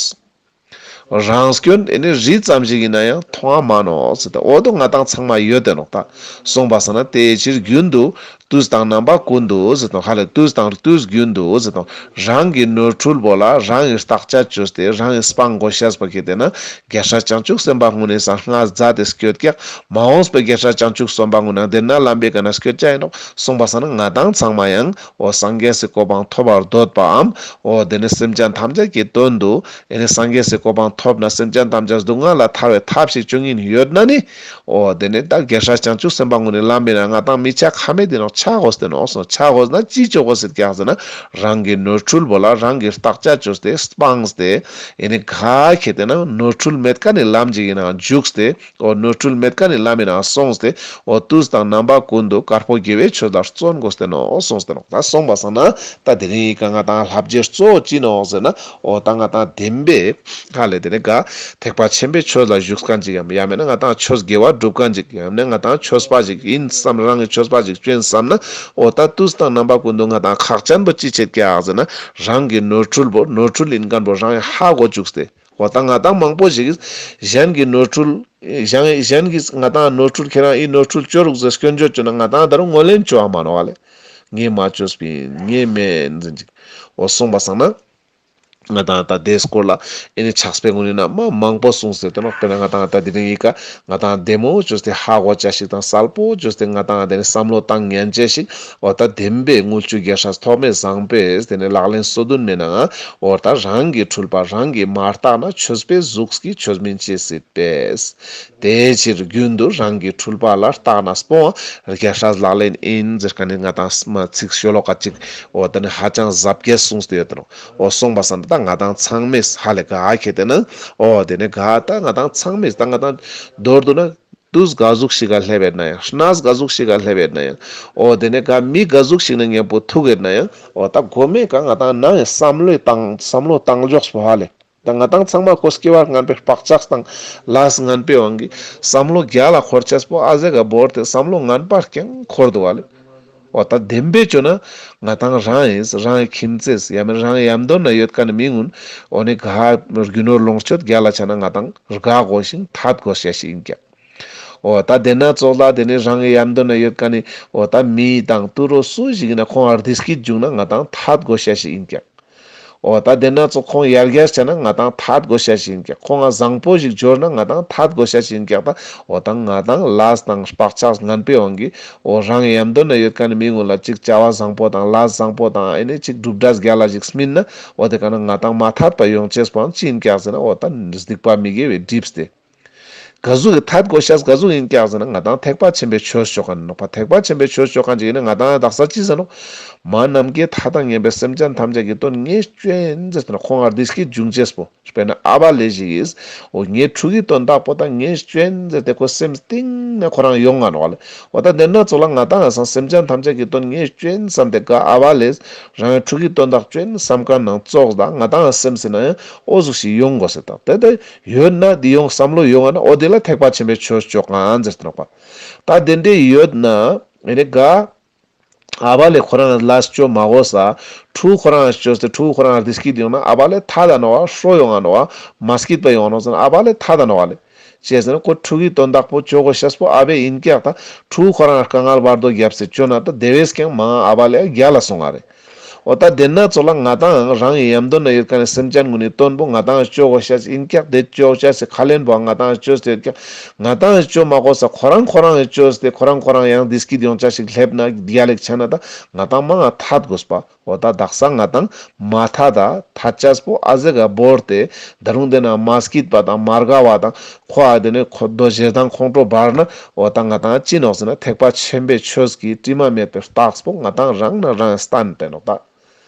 རང་སྐྱོན་ཨེ་ནི་རི་ཙམ་ཞིག་ཡིན་ན་ཡང་མཐོང་ང་མ་ནོག་ཟེར་ཏེ་འོ་དོ་ང་ཏང་ཚང་མ་ཡོད་དེ་ནོག་ད་གསུངས་པ་སང་ན་དེའི་ཕྱིར་རྒྱུན་དུ་དུས་དང་རྣམ་པ་ཀུན་ཏུ་ཟེར་དང་ཧ་ལེ་དུས་དང་དུས་རྒྱུན་དུ་ཟེར་དང་རང་གི་ནོར་འཁྲུལ་པོ་ལ་རང་གི་བརྟག་དཔྱད་བཅོས་ཏེ་རང་གི་སྤང་དགོས་ཤེས་པ་ཁེ་ཏེ་ན་རྒྱལ་སྲས་བྱང་ཆུབ་སེམས་དཔའ་ཀུན་ནི་སང་སྔ་མཛད་དེ་སྐྱོད་ཀྱག་མ་འོངས་པའི་རྒྱལ་སྲས་བྱང་ཆུབ་སེམས་དཔའ་ཀུན་ན་དེ་ན་ལམ་པའི་ཀ་ན་སྐྱོད་ཅ་ཡིན་ནོག་གསུངས་པ་སང་ན་ང་ཏང་ཚང་མ་ཡང་འོ་སངས་རྒྱས་སི་གོ་འཕང་ཐོབ་པར་འདོད་པའམ་འོ་དེ་ནི་སེམས་ཅན་ཐམས་ཅད་ཀྱི་དོན་དུ་ཨེ་ནི་སངས་རྒྱས་སི་གོ་འཕང་ཐོབ་ན་སེམས་ཅན་ཐམས་ཅད་སྡུག་བསྔལ་ལ་ཐར་བའི་ཐབས་ཤིག་བཅོ་ཉིན་ཡོད་ན་ནི། འོ་དེ་ནས་ད་རྒྱལ་སྲས་བྱང་ཆུབ་སེམས་དཔའ་ཀུན་ནི་ལམ་མི་ན་ང་ཏང་མི་ཆ་ཁ་མེད་དེ་ནོག་ཆ་དགོས་ཏེ་ནོག་སོང་ཆ་དགོས་ན་ཅི་བཅོ་དགོས་ཟེར་ཀྱག་ཟེར་ན་རང་གི་ནོར་འཁྲུལ་པོ་ལ་རང་གི་བརྟག་དཔྱད་བཅོས་ཏེ་སྤངས་ཏེ་ཨེ་ནི་ག་ཁེ་ཏེ་ན་ནོར་འཁྲུལ་མེད་མཁན་ནི་ལམ་ཅིག་ཡིན་ན་འཇུགས་ཏེ་འོ་ནོར་འཁྲུལ་མེད་མཁན་ནི་ལམ་མི་ན་སོང་སྟེ་འོ་དུས་དང་རྣམ་པ་ཀུན་ཏུ་དཀར་པོ་དགེ་བའི་ཆོས་ལ་བརྩོན་དགོས་ཏེ་ནོག་སོང་སྟེ་ནོག་ད་སོང་པ་སང་ན་ད་དེ་རིང་ཡི་ག་ང་ཏང་ལྷབ་རྒྱས་གཙོ་བོ་ཅི་ནོག་ཟེར་ན་འོ་ད་ང་ཏང་བདེན་པའི་ཧ་ལེ་དེ་ནས་ག་ཐེག་པ་ཆེན་པོའི་ཆོས་ལ་ཞུགས་མཁན་ཅིག་ཡང་ཡང་མེད་ན་ང་ཏང་ཆོས་དགེ་བ་སྒྲུབ་མཁན་ཅིག་ཡང་མེད་ན་ང་ཏང་ཆོས་པ་ཅིག་ཡིན་བསམ་རང་གི་ཆོས་པ་ཅིག་བཅོན་བསམ་ན་འོ་ད་དུས་དང་རྣམ་པ་ཀུན་ཏུ་ང་ཏང་ཁག་ཅན་པོ་ཅི་བྱེད་ཀྱག་ཟེར་ན་རང་གི་ནོར་འཁྲུལ་པོ་ནོར་འཁྲུལ་ཡིན་མཁན་པོ་རང་གི་ཧ་གོ་བཅུག་སྟེ་འོ་ད་ང་ཏང་མང་པོ་ཞིག་གཞན་གྱི་ནོར་འཁྲུལ་གཞན་གཞན་གྱིས་ང་ཏང་ནོར་འཁྲུལ་ཁྱེད་རང་ཨི་ནོར་འཁྲུལ་བཅོ་རུག་ཟེར་སྐྱོན་བརྗོད་བཅོ་ན་ང་ཏང་ད་རུང་ངོས་ལེན་བཅོ་བ་མ་ནོག་ལེ། ངས་མ་བཅོས་པིན་ངས་མེན་ཟེར་ཅིག་འོ་སོང་པ་སང་ན། ང་ཏང་ད་དེའི་སྐོར་ལ་ཨེ་ནི་ཕྱག་དཔེ་ཀུན་ནི་ན་མ་མང་པོ་གསུངས་ཏེ་དེ་ནོག་དཔེར་ན་ང་ཏང་ད་དེ་རིང་ཡི་ག་ང་ཏང་བདེ་མོ་བཅོས་ཏེ་ཧ་གོ་ཅ་ཞིག་དང་གསལ་པོ་བཅོས་ཏེ་ང་ཏང་དེ་ནི་བསམ་བློ་བཏང་ཉན་ཅ་ཞིག་འོ་ད་བདེན་པའི་དངུལ་ཆུ་རྒྱལ་སྲས་ཐོགས་མེད་བཟང་པོས་དེ་ནི་ལག་ལེན་སོ་བདུན་མའི་ནང་འོ་ད་རང་གི་འཁྲུལ་པ་རང་གིས་མ་བརྟགས་ན་ཆོས་པའི་གཟུགས་ཀྱིས་ཆོས་མིན་བྱེད་སྲིད་པས། དེའི་ཕྱིར་རྒྱུན་དུ་རང་གི་འཁྲུལ་པ་ལ་བརྟགས་ན་སྤོང་བ་རྒྱལ་སྲས་ལག་ལེན་ཡིན་ཟེར་མཁན་ནི་ང་ཏང་མ་ཚིག་ཤོ་ལོ་ཀ་ཅིག་འོ་དེ་ནི་ཧ་ཅང་ཟབ་རྒྱས་གསུངས་ཏེ་ཡོད་དེ་ནོག་འོ་སོང་པ་སང་ད་ང་ཏང་ཚང་མས་ཧ་ལེ་ག་ཁེ་ཏེ་ན་འོ་དེ་ནི་ག་ད་ང་ཏང་ཚང་མས་ད་ང་ཏང་མདོར་བསྡུ་ན་དུས་ག་ཟུག་ཞིག་ག་སླེབས་ཡོད་ན་ཡང་གནས་ག་ཟུག་ཞིག་ག་སླེབས་ཡོད་ན་ཡང་འོ་དེ་ནི་ག་མི་ག་ཟུག་ཞིག་ན་མཉམ་པོ་ཐུག་ཡོད་ན་ཡང་འོ་ད་གོ་མེ་ག་ང་ཏང་ནང་བསམ་བློའི་བཏང་བསམ་བློ་བཏང་ཕྱོགས་པོ་ཧ་ལེ། ད་ང་ཏང་ཚང་མ་ཁོ་སྐྱེ་བ་ངན་པའི་བག་ཆགས་དང་ལས་ངན་པའི་དབང་གིས་བསམ་བློ་རྒྱ་ལ་འཁོར་ཅེས་པོ་ཨ་ཟེ་ག་བོར་ཏེ་བསམ་བློ་ངན་པ་རྐྱང་འཁོར་འདུག་བ་ལེ། འོ་ད་བདེན་པའི་བཅོ་ན་ང་ཏང་རང་ཡིན་རང་གི་ཁྱིམ་མཚེས་ཡང་མིན་རང་གི་ཡམ་དོ་ན་ཡོད་མཁན་ནི་མི་ཀུན་འོ་ནི་ག་རྒྱུ་ནོར་ལོངས་སྤྱོད་རྒྱ་ལ་ཆ་ན་ང་ཏང་དགའ་དགོས་ཤིང་ཐད་དགོས་ཤེས་ཤིག་ཡིན་ཀྱག་འོ་ད་དེ་ན་ཙོགས་ལ་དེ་ནི་རང་གི་ཡམ་དོ་ན་ཡོད་མཁན་ནི་འོ་ད་མི་དང་དུད་འགྲོ་སུ་ཞིག་ཡིན་ན་ཁོང་ང་བདེ་སྐྱིད་བྱུང་ན་ང་ཏང་ཐད་དགོས་ཤེས་ཤིག་ཡིན་ཀྱག་འོ་ད་དེ་ན་ཙོགས་ཁོང་ཡར་རྒྱས་བྱས་ན་ང་ཏང་ཐད་དགོས་ཤེས་ཤིག་ཡིན་ཀྱག་ཁོང་ང་བཟང་པོ་ཞིག་འབྱོར་ན་ང་ཏང་ཐད་དགོས་ཤེས་ཤིག་ཡིན་ཀྱག་ད་འོ་ད་ང་ཏང་ལས་དང་བག་ཆགས་ངན་པའི་དབང་གིས་འོ་རང་གི་ཡམ་དོ་ན་ཡོད་མཁན་ནི་མི་ཀུན་ལ་ཅིག་བྱ་བ་བཟང་པོ་དང་ལས་བཟང་པོ་དང་ཨེ་ནི་ཅིག་གྲུབ་འབྲས་རྒྱ་ལ་ཞིག་སྨིན་ན་འོ་དེ་ག་ན་ང་ཏང་མ་ཐད་པ་ཡོང་ཅེས་པོའང་ཅི་ཡིན་ཀྱག་ཟེར་ན་འོ་ད་སྡིག་པ་མི་དགེ་བའི་སྒྲིབ་སྟེ། ག་ཟུག་གི་ཐད་དགོས་ཤེས་ག་ཟུག་ཡིན་ཀྱག་ཟེར་ན་ང་དང་ཐེག་པ་ཆེན་པོའི་ཆོས་ཅོ་མཁན་ནོག་པ། ཐེག་པ་ཆེན་པོའི་ཆོས་ཅོ་མཁན་ཅིག་ཡིན་ན་ང་དང་དག་ས་ཅི་ཟེར་ནོག་མ་ནམ་མཁའི་མཐའ་དང་མཉམ་པའི་སེམས་ཅན་ཐམས་ཅད་ཀྱི་དོན་ངས་ཅོ་ཨིན་ཟེར་ཏེ་ན་ཁོང་ང་བདེ་སྐྱིད་འབྱུང་ཅེས་པོ། དཔེར་ན་ཨ་བ་ལེ་ཞིག་གིས་འོ་ངའི་ཕྲུ་གུའི་དོན་དག་པོ་ད་ངས་ཅོ་ཨིན་ཟེར་ཏེ་ཁོ་སེམས་གཏིང་ནས་ཁོ་རང་ཡོང་ང་ནོག་ལེ། འོ་ད་དེ་ན་ཚོགས་ལ་ང་དང་ང་སང་སེམས་ཅན་ཐམས་ཅད་ཀྱི་དོན་ངས་ཅོ་ཨིན་བསམ་སྟེ་ག་ཨ་བ་ལེས་རང་གི་ཕྲུ་གུའི་དོན་དག་ཅོ་ཨིན་བསམ་མཁན་ནང་ཙོགས་ད་ང་དང་ང་སེམས་སི་ན་ཡང་འོ་ཟུག་ཞིག་ཡོང་དགོས་ཟེར་ད། དེ་དེ་ཡོད་ན་དེ་ཡོང་བསམ་བློ་ཡོང་ང་ན་འོ་དེ་ལ་ཐེག་པ་ཆེན་པོའི་ཆོས་ཅོ་མཁན་ཟེར་ཏེ་ནོག་པ། ད་དེ་འདྲའི་ཡོད་ན་ཨེ་ནི་ག་ཨ་བ་ལེ་ཁོ་རང་ལ་ཅོ་མ་དགོས་ས། ཕྲུ་གུ་ཁོ་རང་ཅོས་ཏེ་ཕྲུ་གུ་ཁོ་རང་བདེ་སྐྱིད་ཡོང་ན་ཨ་བ་ལེ་ཐད་ད་ནོག་པ། ཧྲོ་ཡོང་ང་ནོག་པ། མ་སྐྱིད་པ་ཡོང་ང་ནོག་ཟེར་ན་ཨ་བ་ལེ་ཐད་ད་ནོག་པ་ལེ། ཅི་ཟེར་ན་ཁོ་ཕྲུ་གུའི་དོན་དག་པོ་ཅོ་དགོས་ཤེས་པོ་ཨ་བས་ཡིན་ཀྱག་ད། ཕྲུ་གུ་ཁོ་རང་དཀའ་ངལ་བར་དོ་རྒྱབ་སྟེ་ཅོ་ན་ད་དེ་བས་ཀྱང་མང་ཨ་བ་ལེ་རྒྱལ་ལ་སོང་ང་རེད། འོ་ད་དེ་ན་ཚོགས་ལ་ང་དང་རང་གི་ཡམ་དོ་ན་ཡོད་མཁན་ནི་སེམས་ཅན་ཀུན་ནི་དོན་པོ་ང་དང་ཅོ་དགོས་ཤེས་ཡིན་ཀྱག། དེ་ཅོ་དགོས་ཤེས་སི་ཁས་ལེན་པོ་ང་དང་ཅོས་ཏེ་ཡོད་ཀྱག། ང་དང་ཅོ་མ་དགོས་ས་ཁོ་རང་ཁོ་རང་གི་ཅོས་ཏེ་ཁོ་རང་ཁོ་རང་ཡང་བདེ་སྐྱིད་ཡོང་ཆ་ཞིག་སླེབས་ན་རྒྱལ་ལེགས་ཆ་ན་ད་ང་དང་མང་ང་ཐད་དགོས་པ། འོ་ད་དག་ས་ང་དང་མ་ཐད་ད་ཐད་ཆས་པོ་ཨ་ཟེ་ག་བོར་ཏེ་ད་རུང་དེ་ན་མ་སྐྱིད་པ་དང་མ་དགའ་བ་དང་ཁོ་ཨ་དེ་ནས་ཁོ་རྡོ་ཞེ་སྡང་ཁོང་ཁྲོ་འབར་ན་འོ་ད་ང་དང་ཅི་ནོག་ཟེར་ན་ཐེག་པ་ཆེན་པོའི་ཆོས་ཀྱི་དྲི་མ་མེད་པའི་རྟགས་པོ་ང་དང་རང་ན་རང་སྟན་ཏེ་ནོག་ད།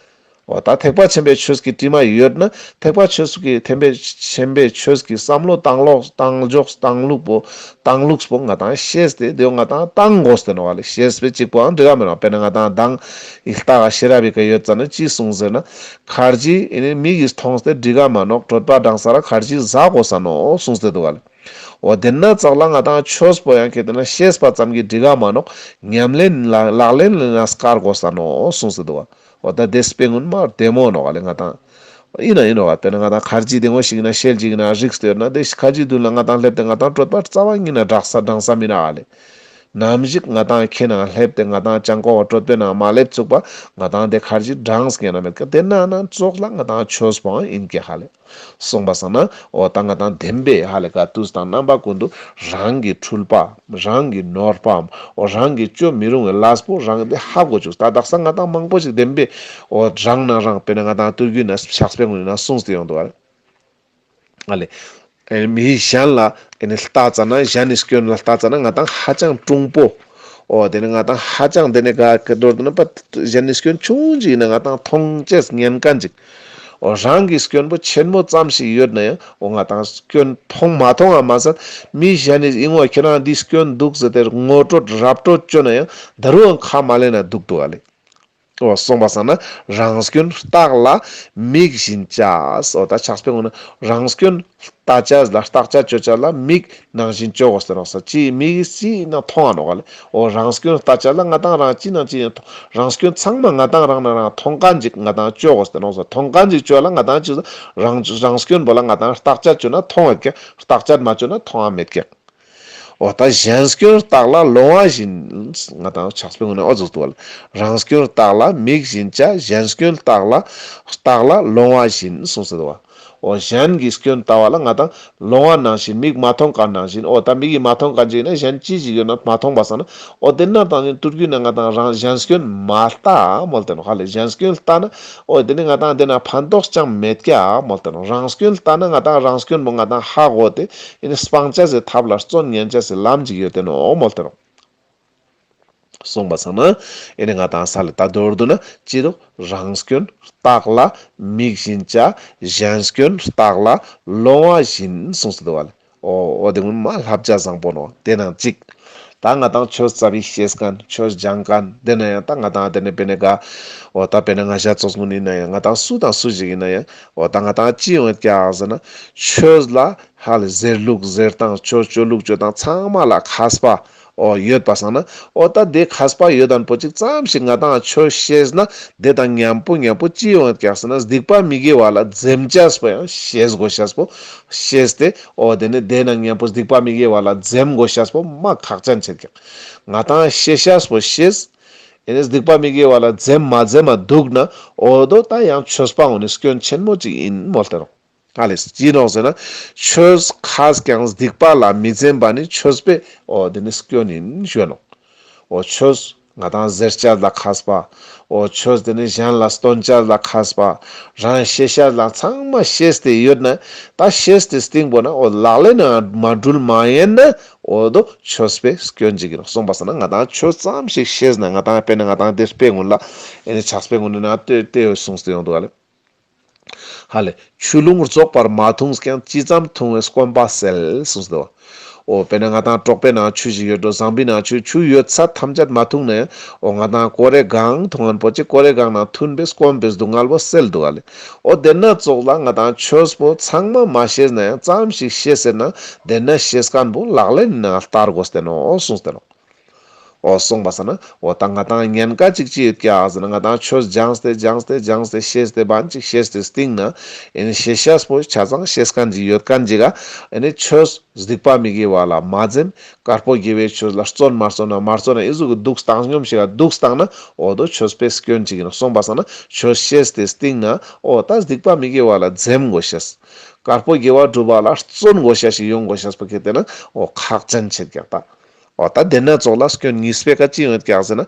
འོ་ད་ཐེག་པ་ཆེན་པོའི་ཆོས་ཀྱི་དྲི་མ་ཡོད་ན་ཐེག་པ་ཆོས་ཀྱི་ཐེག་པ་ཆེན་པོའི་ཆོས་ཀྱི་བསམ་བློ་བཏང་ལོག་བཏང་འཇོག་བཏང་ལུགས་པོ་བཏང་ལུགས་པོ་ང་དང་ཤེས་ཏེ་དེ་ང་དང་བཏང་དགོས་ཏེ་ནོག་ལེ། ཤེས་པའི་གཅིག་པོའང་འགྲིག་ག་མི་ནོག། དཔེར་ན་ང་དང་མདང་ཨི་ལྟ་ག་ཤེས་རབ་བི་ཀ་ཡོད་ཙ་ན་ཅི་གསུངས་ཟེར་ན་ཁར་ཇི་ཨེ་ནི་མིག་གིས་མཐོང་སྟེ་འགྲིག་ག་མ་ནོག། གྲོད་པ་འགྲངས་ས་ར་ཁར་ཇི་ཟ་དགོས་ས་ནོག་གསུངས་ཏེ་འདུག་ག་ལེ། འོ་དེ་ན་ཚོགས་ལ་ང་དང་ཆོས་པོ་ཡང་ཁེ་དེ་ན་ཤེས་པ་ཙམ་གྱིས་འགྲིག་ག་མ་ནོག། ཉམས་ལེན་ལག་ལག་ལེན་ལ་སྐར་དགོས་ས་ནོག་གསུངས་ཏེ་འདུག་ག། འོ་ད་དེ་དཔེ་ངོ་མ་བདེ་མོ་ནོག་ལེ་ང་དང་། ཡིན་ན་ཡིན་ནོག་པ། དཔེར་ན་ང་དང་ཁར་ཇི་དེ་ངོ་ཞིག་ན་ཤེལ་ཅིག་ན་རིགས་ཏེ་ཡོད་ན་དེ་ཁར་ཇི་མདུན་ལ་ང་དང་སླེབས་ཏེ་ང་དང་གྲོད་པ་རྩ་བ་ཉིད་ན་འགྲངས་ས་འགྲངས་ས་མི་ན་ཨ་ལེ། ནམ་ཞིག་ང་དང་ཁྱེད་ན་སླེབས་ཏེ་ང་དང་ཅང་གོ་བ་གྲོད་པའི་ནང་མ་སླེབས་ཚུགས་པ་ང་དང་དེ་ཁར་ཇི་འགྲངས་ཀྱི་ན་མེད་ཀ། དེ་ན་ན་ཚོགས་ལ་ང་དང་ཆོས་པོའང་ཡིན་ཀྱག་ཧ་ལེ། གསུངས་པ་སང་ན་འོ་ད་ང་དང་བདེན་པའི་ཧ་ལེ་ག་དུས་དང་རྣམ་པ་ཀུན་ཏུ་རང་གི་འཁྲུལ་པའམ་རང་གི་ནོར་པའམ་འོ་རང་གི་ཅོ་མི་རུང་བའི་ལས་པོ་རང་གི་དེ་ཧ་གོ་བཅུག། ད་དག་ས་ང་དང་མང་པོ་ཞིག་བདེན་པའི་འོ་རང་ན་རང་དཔེར་ན་ང་དང་ཏུར་རྒྱུད་ན་ཕྱག་དཔེ་ངོ་ན་གསུངས་ཏེ་ཡོང་འདུག་ཨ་ལེ། ཨ་ལེ། མི་གཞན་ལ་ཨེ་ནི་ལྟ་ཙ་ན་གཞན་ནི་སྐྱོན་ལ་ལྟ་ཙ་ན་ང་དང་ཧ་ཅང་གྲུང་པོ། འོ་དེ་ནི་ང་དང་ཧ་ཅང་དེ་ནི་ག་གི་མདོར་དུ་ན་པ་གཞན་ནི་སྐྱོན་ཆུང་ཅིག་ཡིན་ན་ང་དང་མཐོང་ཅེས་ཉན་མཁན་ཅིག། འོ་རང་གི་སྐྱོན་པོ་ཆེན་མོ་ཙམ་ཞིག་ཡོད་ན་ཡང་འོ་ང་དང་སྐྱོན་མཐོང་མ་མཐོང་བ་མ་ཟད་མི་གཞན་ནི་ཨིན་བ་ཁྱེད་རང་འདི་སྐྱོན་འདུག་ཟེར་ཏེ་ངོ་སྤྲོད་ར་སྤྲོད་བཅོ་ན་ཡང་ད་རུང་ཁ་མ་ལེན་ན་འདུག་འདུག་ཨ་ལེ། འོ་གསུངས་པ་སང་ན་རང་སྐྱོན་བརྟག་ལ་མིག་བཞིན་བྱ། འོ་ད་ཕྱག་དཔེ་ངོ་ན་རང་སྐྱོན་ལྟ་ཅེས་ལ་བརྟག་དཔྱད་བཅོ་ཅེས་ལ་མིག་ནང་བཞིན་བཅོ་དགོས་ཟེར་ནོག་ས། ཅི་མིག་གིས་ཅི་ན་མཐོང་ང་ནོག་ལེ། འོ་རང་སྐྱོན་ལྟ་ཅེས་ལ་ང་དང་རང་ཅི་ནང་ཅི་ཡང་མཐོང་། རང་སྐྱོན་ཚང་མ་ང་དང་རང་ན་རང་མཐོང་མཁན་ཅིག་ང་དང་བཅོ་དགོས་ཟེར་ནོག་ས། མཐོང་མཁན་ཅིག་བཅོ་ལ་ང་དང་ཅི་རང་རང་སྐྱོན་པོ་ལ་ང་དང་བརྟག་དཔྱད་བཅོ་ན་མཐོང་བ་ཀྱག། བརྟག་དཔྱད་མ་བཅོ་ན་མཐོང་བ་མེད་ཀྱག། འོ་ད་གཞན་སྐྱོན་བརྟག་ལ་ལོང་བ་བཞིན། ང་དང་ཕྱག་དཔེ་ངོ་ན་འོ་ཟུག་འདུག་བ་ལེ། རང་སྐྱོན་བརྟག་ལ་མིག་བཞིན་བྱ། གཞན་སྐྱོན་བརྟག་ལ་བརྟག་ལ་ལོང་བ་བཞིན་གསུངས་ཏེ་འདུག་བ། འོ་གཞན་གྱི་སྐྱོན་ལྟ་བ་ལ་ང་དང་ལོང་བ་ནང་བཞིན་མིག་མ་མཐོང་མཁན་ནང་བཞིན། འོ་ད་མིག་གིས་མ་མཐོང་མཁན་ཅིག་ཡིན་ན་གཞན་ཅི་ཞིག་ཡོད་ན་མ་མཐོང་བ་སང་ན་འོ་དེ་ན་དང་ནི་ཏུར་རྒྱུད་ན་ང་དང་རང་གཞན་སྐྱོན་མ་ལྟ་མོལ་ཏེ་ནོག་ཧ་ལེ། གཞན་སྐྱོན་ལྟ་ན་འོ་དེ་ནི་ང་དང་དེ་ན་ཕན་ཐོགས་ཅང་མེད་ཀྱག་མོལ་ཏེ་ནོག། རང་སྐྱོན་ལྟ་ན་ང་དང་རང་སྐྱོན་པོ་ང་དང་ཧ་གོ་སྟེ་ཨེ་ནི་སྤང་ཅེས་སི་ཐབས་ལ་བརྩོན་ཉན་ཅེས་སི་ལམ་ཅིག་ཡོད་དེ་ནོག་མོལ་ཏེ་ནོག། གསུངས་པ་སང་ན་ཨེ་ནི་ང་དང་ས་ལེ་ད་མདོར་བསྡུ་ན་ཅི་འདུག། རང་སྐྱོན་བརྟག་ལ་མིག་བཞིན་བྱ། གཞན་སྐྱོན་བརྟག་ལ་ལོང་བ་བཞིན་གསུངས་ཏེ་འདུག་བ་ལེ། འོ་འོ་དེ་ངོ་མ་བསླབ་བྱ་བཟང་པོ་ནོག། དེ་ནང་གཅིག། ད་ང་དང་ཆོས་ཙ་པིག་ཤེས་མཁན་ཆོས་སྦྱང་མཁན་དེ་ན་ཡང་ད་ང་དང་དེ་ནས་དཔེར་ན་ག་འོ་ད་དཔེར་ན་ང་ཞ་ཙོགས་ཀུན་ཡིན་ན་ཡང་ང་དང་སུ་དང་སུ་ཞིག་ཡིན་ན་ཡང་འོ་ད་ང་དང་ཅི་ཡོང་ཡོད་ཀྱག་ཟེར་ན་ཆོས་ལ་ཧ་ལེ་ཟེར་ལུགས་ཟེར་སྟངས་ཆོས་ཅོ་ལུགས་ཅོ་སྟངས་ཚང་མ་ལ་མཁས་པ་འོ་ཡོད་པ་སང་ན་འོ་ད་དེ་མཁས་པ་ཡོད་མཁན་པོ་ཅིག་ཙམ་ཞིག་ང་དང་ཆོས་ཤེས་ན་དེ་དང་མཉམ་པོ་མཉམ་པོ་ཅི་ཡོང་ཡོད་ཀྱག་ཟེར་ན་སྡིག་པ་མི་དགེ་བ་ལ་འཛེམ་ཅེས་པོ་ཡང་ཤེས་དགོས་ཤེས་པོ་ཤེས་ཏེ། འོ་དེ་ནི་དེ་ན་མཉམ་པོ་སྡིག་པ་མི་དགེ་བ་ལ་འཛེམ་དགོས་ཤེས་པོ་མ་ཁག་ཅན་ཆེད་ཀྱག། ང་དང་ཤེས་ཤེས་པོ་ཤེས། ཨེ་ནི་སྡིག་པ་མི་དགེ་བ་ལ་འཛེམ་མ་འཛེམ་མ་འདུག་ན་འོ་དོ་ད་ཡང་ཆོས་པ་འོ་ནི་སྐྱོན་ཆེན་མོ་ཅིག་ཡིན་མོལ་ཏེ་ནོག། ཨ་ལེ་ཅི་ནོག་ཟེར་ན་ཆོས་ཁས་ཀྱང་སྡིག་པ་ལ་མི་འཛེམ་པ་ནི་ཆོས་པའི་འོ་དེ་ནི་སྐྱོན་ཡིན་ཞུ་ནོག། འོ་ཆོས་ ང་དང་ཟེར་ཅེས་ལ་མཁས་པ། འོ་ཆོས་དེ་ནི་གཞན་ལ་སྟོན་ཅེས་ལ་མཁས་པ། རང་ཤེས་ཤེས་ལ་ཚང་མ་ཤེས་ཏེ་ཡོད་ན། ད་ཤེས་ཏེ་སྟིང་པོ་ན་འོ་ལག་ལེན་ན་མ་འགྲུལ་མ་ཡིན་ན། འོ་དོ་ཆོས་པའི་སྐྱོན་ཅིག་ཡིན་ནོག། གསུངས་པ་སང་ན་ང་དང་ཆོས་ཙམ་ཞིག་ཤེས་ན། ང་དང་དཔེར་ན་ང་དང་དེ་དཔེ་ཀུན་ལ་ཨེ་ནི་ཕྱག་དཔེ་ཀུན་ནི་ནང་དེ་དེ་གསུངས་ཏེ་ཡོང་འདུག་ག་ལེ། ཧ་ལེ། ཆུ་ཀླུང་རྫོགས་པར་མ་འཐུངས་ཀྱང་། ཅི་ཙམ་འཐུང་བས་སྐོམ་པ་སེལ། གསུངས་ཏེ་འདུག། འོ་དཔེར་ན་ང་དང་གྲོག་པོའི་ནང་ཆུ་ཞིག་ཡོད་འགྲོ། ཟངས་པའི་ནང་ཆུ་ཆུ་ཡོད་ཚད་ཐམས་ཅད་མ་འཐུང་ན་ཡང་། འོ་ང་དང་ཀོ་རེ་གང་འཐུང་ངན་པོ་ཅིག་ཀོ་རེ་གང་ནང་འཐུང་བས་སྐོམ་པའི་སྡུག་བསྔལ་བོ་སེལ་འདུག་ག་ལེ། འོ་དེ་ན་ཙོགས་ལ་ང་དང་ཆོས་པོ་ཚང་མ་མ་ཤེས་ན་ཡང་ཙམ་ཞིག་ཤེས་ཟེར་ན། དེ་ན་ཤེས་མཁན་པོ་ལག་ལེན་ན་བསྟར་དགོས་ཏེ་ནོག་གསུངས་ཏེ་ནོག། འོ་གསུངས་པ་སང་ན་འོ་ད་ང་དང་ཉེན་ཁ་ཅིག་ཅི་ཡོད་ཀྱག་ཟེར་ན། ང་དང་ཆོས་སྦྱངས་ཏེ་སྦྱངས་ཏེ་སྦྱངས་ཏེ་ཤེས་ཏེ་བན་ཅིག་ཤེས་ཏེ་སྟིང་ན། ཨེ་ནི་ཤེས་ཤེས་པོ་ཆ་ཚང་ཤེས་མཁན་ཅིག་ཡོད་མཁན་ཅིག་ག་ཨེ་ནི་ཆོས་སྡིག་པ་མི་དགེ་བ་ལ་མ་འཛེམ། དཀར་པོ་དགེ་བའི་ཆོས་ལ་བརྩོན་མ་བརྩོན་ན་མ་བརྩོན་ན་ཨི་ཟུག་གི་སྡུག་བཏང་སྙོམས་ཤིག་ག་སྡུག་བཏང་ན་འོ་དོ་ཆོས་པའི་སྐྱོན་ཅིག་ཡིན་ནོག། གསུངས་པ་སང་ན་ཆོས་ཤེས་ཏེ་སྟིང་ན་འོ་ད་སྡིག་པ་མི་དགེ་བ་ལ་འཛེམ་དགོས་ཤེས། དཀར་པོ་དགེ་བ་སྒྲུབ་པ་ལ་བརྩོན་དགོས་ཤེས་ཤིག་ཡོང་དགོས་ཤེས་པོ་ཁེ་ཏེ་ན་འོ་ཁག་ཅན་ཆེད་ཀྱག་ད། འོ་ད་དེ་ན་ཙོགས་ལ་སྐྱོན་གཉིས་པའི་ཀ་ཅི་ཡོད་ཀྱག་ཟེར་ན།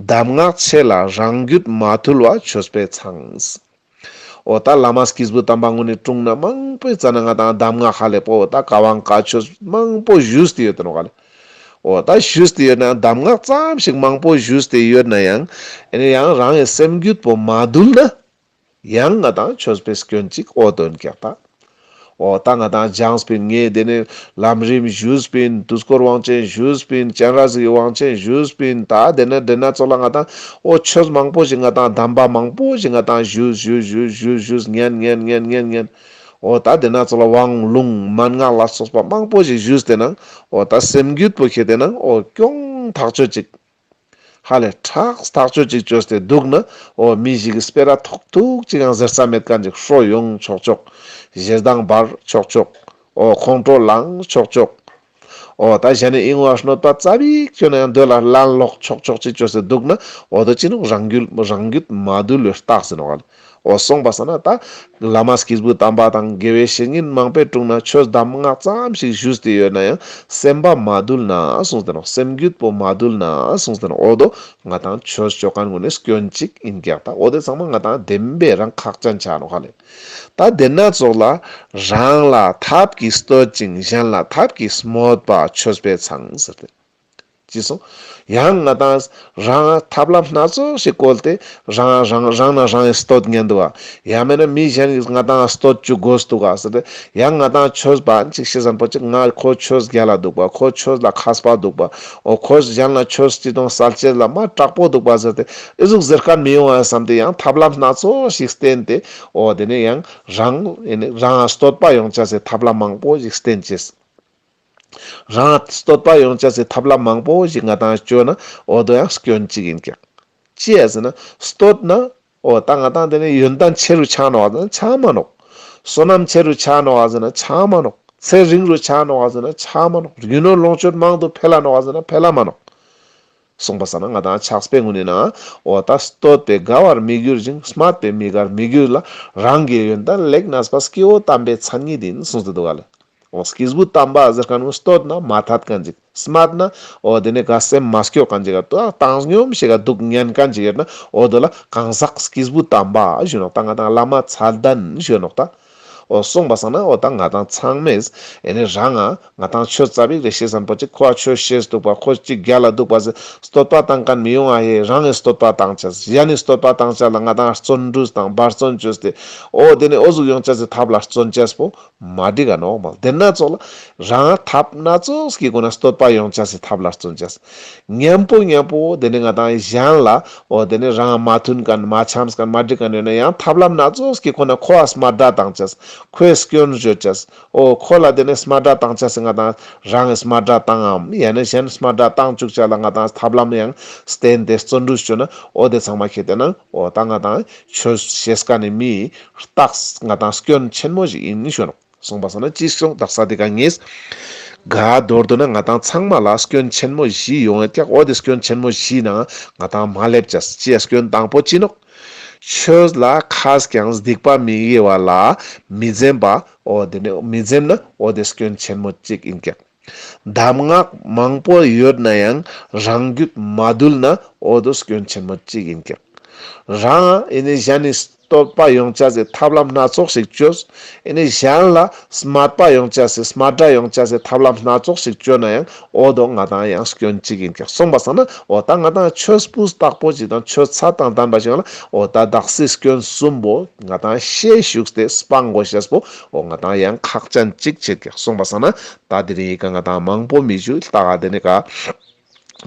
གདམས་ངག་ཆེ་ལ་རང་རྒྱུད་མ་ཐུལ་བ་ཆོས་པའི་མཚང་། འོ་ད་བླ་མ་སྐྱེས་བུ་དམ་པ་ངུན་ནི་དྲུང་ན་མང་པོའི་རྩ་ན་ང་དང་གདམས་ངག་ཧ་ལས་པོ་འོ་ད་བཀའ་དབང་བཀའ་ཆོས་མང་པོ་ཞུས་ཏེ་ཡོད་དེ་ནོག་ག་ལེ། འོ་ད་ཞུས་ཏེ་ཡོད་ན་གདམས་ངག་ཙམ་ཞིག་མང་པོ་ཞུས་ཏེ་ཡོད་ན་ཡང་ཨེ་ནི་ཡང་རང་གི་སེམས་རྒྱུད་པོ་མ་དུལ་ན། ཡང་ང་དང་ཆོས་པའི་སྐྱོན་ཅིག་འོ་དོན་ཀྱག་ད། འོ་ད་ང་དང་སྦྱངས་པིན། ངས་དེ་ནས་ལམ་རིམ་ཞུས་པིན། དུས་འཁོར་དབང་ཆེན་ཞུས་པིན། སྤྱན་རས་གཟིགས་ཀྱི་དབང་ཆེན་ཞུས་པིན། ད་དེ་ན་དེ་ན་ཙོགས་ལ་ང་དང་འོ་ཆོས་མང་པོ་ཞིག་ང་དང་གདམས་པ་མང་པོ་ཞིག་ང་དང་ཞུས་ཞུས་ཞུས་ཞུས་ཉན་ཉན་ཉན་ཉན་ཉན། འོ་ད་དེ་ན་ཙོགས་ལ་དབང་ལུང་མན་ངག་ལ་སོགས་པ་མང་པོ་ཞིག་ཞུས་ཏེ་ནང་འོ་ད་སེམས་རྒྱུད་པོ་ཁེ་ཏེ་ནང་འོ་གྱོང་ཐག་ཆོད་ཅིག། ཧ་ལས་ཁྲག་ཐག་ཆོད་ཅིག་བཅོས་ཏེ་འདུག་ན། འོ་མི་ཞིག་གི་སྤེ་ར་ཐོག་ཐུག་ཅིག་ཡང་ཟེར་ས་མེད་མཁན་ཅིག་ཧྲོ་ཡོང་ཆོག་ཆོག། ཞེ་སྡང་འབར་ཆོག་ཆོག། འོ་ཁོང་ཁྲོ་ལངས་ཆོག་ཆོག། འོ་ད་གཞན་ནི་ཨིན་བ་གནོད་པ་ཙ་པིག་བཅོས་ན་ཡང་འདོད་ལ་ལན་ལོག་ཆོག་ཆོག་ཅིག་བཅོས་ཏེ་འདུག་ན། འོ་དོ་ཅི་ནོག། རང་རྒྱུད་རང་རྒྱུད་མ་དུལ་བའི་རྟགས་ཟེར་ནོག་ག་ལེ། འོ་གསུངས་པ་སང་ན་ད་བླ་མ་སྐྱེས་བུ་དམ་པ་དང་དགེ་བའི་བཤེས་གཉེན་མང་པོའི་དྲུང་ན་ཆོས་གདམས་ངག་ཙམ་ཞིག་ཞུས་ཏེ་ཡོད་ན་ཡང་སེམས་པ་མ་དུལ་ན་གསུངས་ཏེ་ནོག། སེམས་རྒྱུད་པོ་མ་དུལ་ན་གསུངས་ཏེ་ནོག། འོ་དོ་ང་དང་ཆོས་ཅོ་མཁན་ཀུན་ནི་སྐྱོན་ཅིག་ཨིན་ཀྱག་ད། འོ་དེ་ཚང་མ་ང་དང་བདེན་པའི་རང་ཁག་ཅན་ཆ་ནོག་ཧ་ལེ། ད་དེ་ན་ཙོགས་ལ་རང་ལ་ཐབས་ཀྱིས་བསྟོད་ཅིང་གཞན་ལ་ཐབས་ཀྱིས་སྨོད་པ་ཆོས་པའི་མཚང་ཟེར་ཏེ། ཅི་སོང་། ཡང་ང་དང་རང་ཐབས་ལམ་སྣ་ཚོགས་ཤིག་བཀོལ་ཏེ་རང་རང་རང་ན་རང་ཡི་བསྟོད་ཉན་འདུག་བ། ཡང་མེད་ན་མི་གཞན་གྱིས་ང་དང་བསྟོད་བཅུག་དགོས་འདུག་བ་ཟེར་ཏེ། ཡང་ང་དང་ཆོས་པ་ཅིག་ཤེས་ཙམ་པོ་ཅིག་ང་ཁོ་ཆོས་རྒྱལ་ལ་འདུག་བ། ཁོ་ཆོས་ལ་མཁས་པ་འདུག་བ། འོ་ཁོ་གཞན་ལ་ཆོས་ཅི་དང་གསལ་བྱེད་ལ་མ་དྲག་པོ་འདུག་བ་ཟེར་ཏེ། ཨི་ཟུག་ཟེར་མཁན་མི་ཡོང་བ་བསམ་སྟེ་ཡང་ཐབས་ལམ་སྣ་ཚོགས་ཤིག་བསྟེན་ཏེ། འོ་དེ་ནས་ཡང་རང་ཨེ་ནི་རང་བསྟོད་པ་ཡོང་ཆ་སི་ཐབས་ལམ་མང་པོ་ཞིག་བསྟེན་ཅེས། རང་བསྟོད་པ་ཡོང་ཆ་སི་ཐབས་ལམ་མང་པོ་ཞིག་ང་དང་བཅོས་ན་འོ་དོ་ཡང་སྐྱོན་ཅིག་ཨིན་ཀྱག། ཅི་ཡ་ཟེར་ན་བསྟོད་ན་འོ་ད་ང་དང་དེ་ནི་ཡོན་ཏན་ཆེ་རུ་ཆགས་ནོག་ཟེར་ན་ཆགས་མ་ནོག། བསོད་ནམས་ཆེ་རུ་ཆགས་ནོག་ཟེར་ན་ཆགས་མ་ནོག། ཚེ་རིང་རུ་ཆགས་ནོག་ཟེར་ན་ཆགས་མ་ནོག། རྒྱུ་ནོར་ལོངས་སྤྱོད་མང་དུ་འཕེལ་ལ་ནོག་ཟེར་ན་འཕེལ་ལ་མ་ནོག། གསུངས་པ་སང་ན་ང་དང་ཕྱག་དཔེ་ཀུན་ནི་ནང་འོ་ད་བསྟོད་པས་དགའ་བར་མི་འགྱུར་ཞིང་། སྨད་པས་མི་དགར་མི་འགྱུར་ལ། རང་གི་ཡོན་ཏན་ལེགས་གནས་པ། སྐྱེ་བོ་དམ་པའི་མཚན་ཉིད་ཡིན། གསུངས་ཏེ་འདུག་ག་ལེ། འོ་སྐྱེས་བུ་དམ་པ་ཟེར་མཁན་ནི་བསྟོད་ན་མ་ཐད་མཁན་ཅིག། སྨད་ན་འོ་དེ་ནི་ག་སེམས་མ་སྐྱོ་མཁན་ཅིག་ག་ཏོ་བཏང་སྙོམས་ཤིག་ག་འདུག་ཉན་མཁན་ཅིག་ཡོད་ན་འོ་དོ་ལ་གང་ཟག་སྐྱེས་བུ་དམ་པ་ཞུ་ནོག། ད་ང་དང་བླ་མ་མཚན་ལྡན་ཞུ་ནོག་ད། འོ་གསུངས་པ་སང་ན་འོ་ད་ང་དང་ཚང་མས་ཨེ་ནི་རང་ང་ང་དང་ཆོས་ཙ་པིག་རེ་ཤེས་ཙམ་པོ་ཅིག་ཁོ་ཨ་ཆོས་ཤེས་འདུག་པ། ཁོ་ཅིག་རྒྱལ་ལ་འདུག་པ་ཟེར་བསྟོད་པ་བཏང་མཁན་མི་ཡོང་ཨ་ཧེ། རང་ངི་བསྟོད་པ་བཏང་ཆས། གཞན་ནི་བསྟོད་པ་བཏང་ཆས་ལ་ང་དང་བརྩོན་འགྲུས་དང་འབད་བརྩོན་བཅོས་ཏེ་འོ་དེ་ནི་འོ་ཟུག་ཡོང་ཆས་སི་ཐབས་ལ་བརྩོན་ཆས་པོ་མ་འགྲིག་ག་ནོག་མ། དེ་ན་ཙོགས་ལ་རང་ཐབས་སྣ་ཚོགས་ཀྱི་སྒོ་ནས་བསྟོད་པ་ཡོང་ཆས་སི་ཐབས་ལ་བརྩོན་ཆས། མཉམ་པོ་མཉམ་པོ་དེ་ནི་ང་དང་གཞན་ལ་འོ་དེ་ནི་རང་མ་མཐུན་མཁན་མ་འཆམས་མཁན་མ་འགྲིག་མཁན་ཡོད་ན་ཡང་ཐབས་ལམ་སྣ་ཚོགས་ཀྱི་སྒོ་ནས་ཁོ་ཨ་སྨད་སྒྲ་བཏང་ཆས། ཁོའི་སྐྱོན་བརྗོད་ཆས། འོ་ཁོ་ལ་དེ་ནས་སྨད་སྒྲ་བཏང་ཆས་སི་ང་དང་རང་སྨད་སྒྲ་བཏང་ངམ་ཡང་ན་གཞན་སྨད་སྒྲ་བཏང་བཅུག་ཆ་ལ་ང་དང་ཐབས་ལམ་ཡང་བསྟེན་ཏེ་བརྩོན་འགྲུས་བཅོས་ན་འོ་དེ་ཚང་མ་ཁེ་ཏེ་ན་འོ་ད་ང་དང་ཆོས་ཤེས་མཁན་ནི་མིའི་རྟགས་ང་དང་སྐྱོན་ཆེན་མོ་ཞིག་ཡིན་ཞུ་ནོག། གསུངས་པ་སང་ན་ཅི་གསུངས་དག་ས་དེ་ཀ་ངས་ག་མདོར་བསྡུ་ན་ང་དང་ཚང་མ་ལ་སྐྱོན་ཆེན་མོ་བཞི་ཡོང་ཡོད་ཀྱག། འོ་དེ་སྐྱོན་ཆེན་མོ་བཞི་ནང་ང་དང་མ་སླེབས་ཆས། ཅི་ཡ་སྐྱོན་དང་པོ་ཅི་ནོག། ཆོས་ལ་ཁས་ཀྱང་སྡིག་པ་མི་དགེ་བ་ལ་མི་འཛེམ་པ། འོ་དེ་ནི་མི་འཛེམ་ན་འོ་དེ་སྐྱོན་ཆེན་མོ་གཅིག་ཡིན་ཀྱག། གདམས་ངག་མང་པོ་ཡོད་ན་ཡང་རང་རྒྱུད་མ་དུལ་ན་འོ་དོ་སྐྱོན་ཆེན་མོ་གཅིག་ཡིན་ཀྱག། རང་ཨེ་ནི་གཞན་ནི་བསྟོད་པ་ཡོང་ཅེས་སི་ཐབས་ལམ་སྣ་ཚོགས་ཤིག་བཅོས། ཨེ་ནི་གཞན་ལ་སྨད་པ་ཡོང་ཅེས་སི་སྨད་ར་ཡོང་ཅེས་སི་ཐབས་ལམ་སྣ་ཚོགས་ཤིག་བཅོས་ན་ཡང་འོ་དོ་ང་དང་ཡང་སྐྱོན་གཅིག་ཡིན་ཀྱག། སོང་པ་སང་ན་འོ་ད་ང་དང་ཆོས་སྤུས་དག་པོ་ཅིག་དང་ཆོས་ཚད་དང་ལྡན་པ་ཞིག་ལ་འོ་ད་དག་སའི་སྐྱོན་གསུམ་པོ་ང་དང་ཤེས་ཞུགས་ཏེ་སྤང་དགོས་ཤེས་པོ་འོ་ང་དང་ཡང་ཁག་ཅན་གཅིག་ཆེད་ཀྱག། སོང་པ་སང་ན་ད་དེ་རིང་ཡི་ག་ང་དང་མང་པོ་མི་ཞུ་ལྟ་ག་དེ་ནི་ག་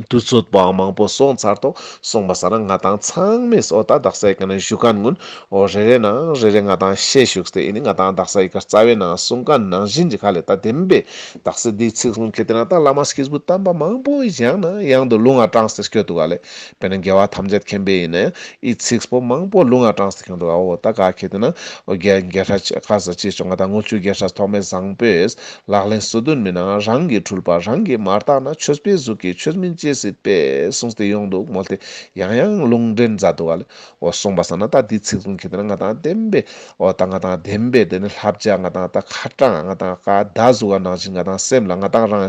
དུས་ཚོད་པོའང་མང་པོ་སོང་ཚར་ཏོ། སོང་པ་སང་ན་ང་དང་ཚང་མས་འོ་ད་དག་ས་ཡི་ག་ནི་ཞུ་མཁན་ཀུན་འོ་རེ་རེ་ནང་རེ་རེ་ང་དང་ཤེས་ཞུགས་ཏེ་ཨེ་ནི་ང་དང་དག་ས་ཡི་ག་རྩ་བའི་ནང་གསུང་མཁན་ནང་བཞིན་གྱི་ཁ་ལེ་ད་བདེན་པའི་དག་ས་འདིའི་ཚིག་ཀུན་ཁེ་ཏེ་ན་ད་བླ་མ་སྐྱེས་བུ་དམ་པ་མང་པོ་ཡང་ན་ཡང་དུ་ལུང་ང་དྲངས་ཏེ་སྐྱོད་འདུག་ག་ལེ། དཔེར་ན་རྒྱལ་བ་ཐམས་ཅད་མཁྱེན་པའི་ཡིན་ན་ཡང་འི་ཚིག་པོ་མང་པོ་ལུང་ང་དྲངས་ཏེ་སྐྱོད་འདུག་ག། འོ་ད་ག་ཁེ་ཏེ་ན་འོ་རྒྱལ་རྒྱལ་སྲས་ཁ་ས་ཅི་བྱུང་ང་དང་དངུལ་ཆུ་རྒྱལ་སྲས་ཐོགས་མེད་བཟང་པོས་ལག་ལེན་སོ་བདུན་མའི་ནང་རང་གི་འཁྲུལ་པ་རང་གིས་མ་བརྟགས་ན། ཆོས་པའི་གཟུགས་ཀྱིས་ཆོས་མིན་ཅི་སྲིད་པས། གསུངས་ཏེ་ཡོང་འདུག་མོལ་ཏེ་ཡང་ཡང་ལུང་འདྲེན་མཛད་འདུག་ག་ལེ། འོ་གསུངས་པ་སང་ན་ད་འདི་ཚིག་ཀུན་ཁེ་ཏེ་ན་ང་དང་བདེན་པའི་འོ་ད་ང་དང་བདེན་པའི་དེ་ནི་བསླབ་བྱ་ང་དང་ད་ཁ་དྲང་ང་དང་ཀ་ད་གཟུགས་ཀ་ནང་བཞིན་ང་དང་སེམས་ལ་ང་དང་རང་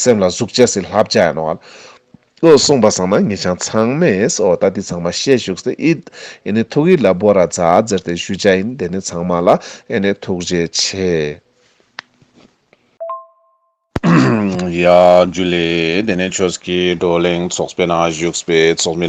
སེམས་ལ་ཟུག་ཅེས་སི་བསླབ་བྱ་ཡིན་ནོག་ག་ལེ། འོ་གསུངས་པ་སང་ན་ངེད་ཅག་ཚང་མས་འོ་ད་འདི་ཚང་མ་ཤེས་ཞུགས་ཏེ་ཨིད་ཨེ་ནི་ཐུགས་ཡིད་ལ་བོར་ར་མཛད་ཟེར་ཏེ་ཞུ་བྱ་ཡིན། དེ་ནི་ཚང་མ་ལ་ཨེ་ནི་ཐུགས་རྗེ་ཆེ། ཡ་ཇུ་ལེ། དེ་ནས་ཆོས་ཀྱི་བགྲོ་གླེང་ཚོགས་པའི་ནང་བཞུགས་པའི་ཚོགས་མི་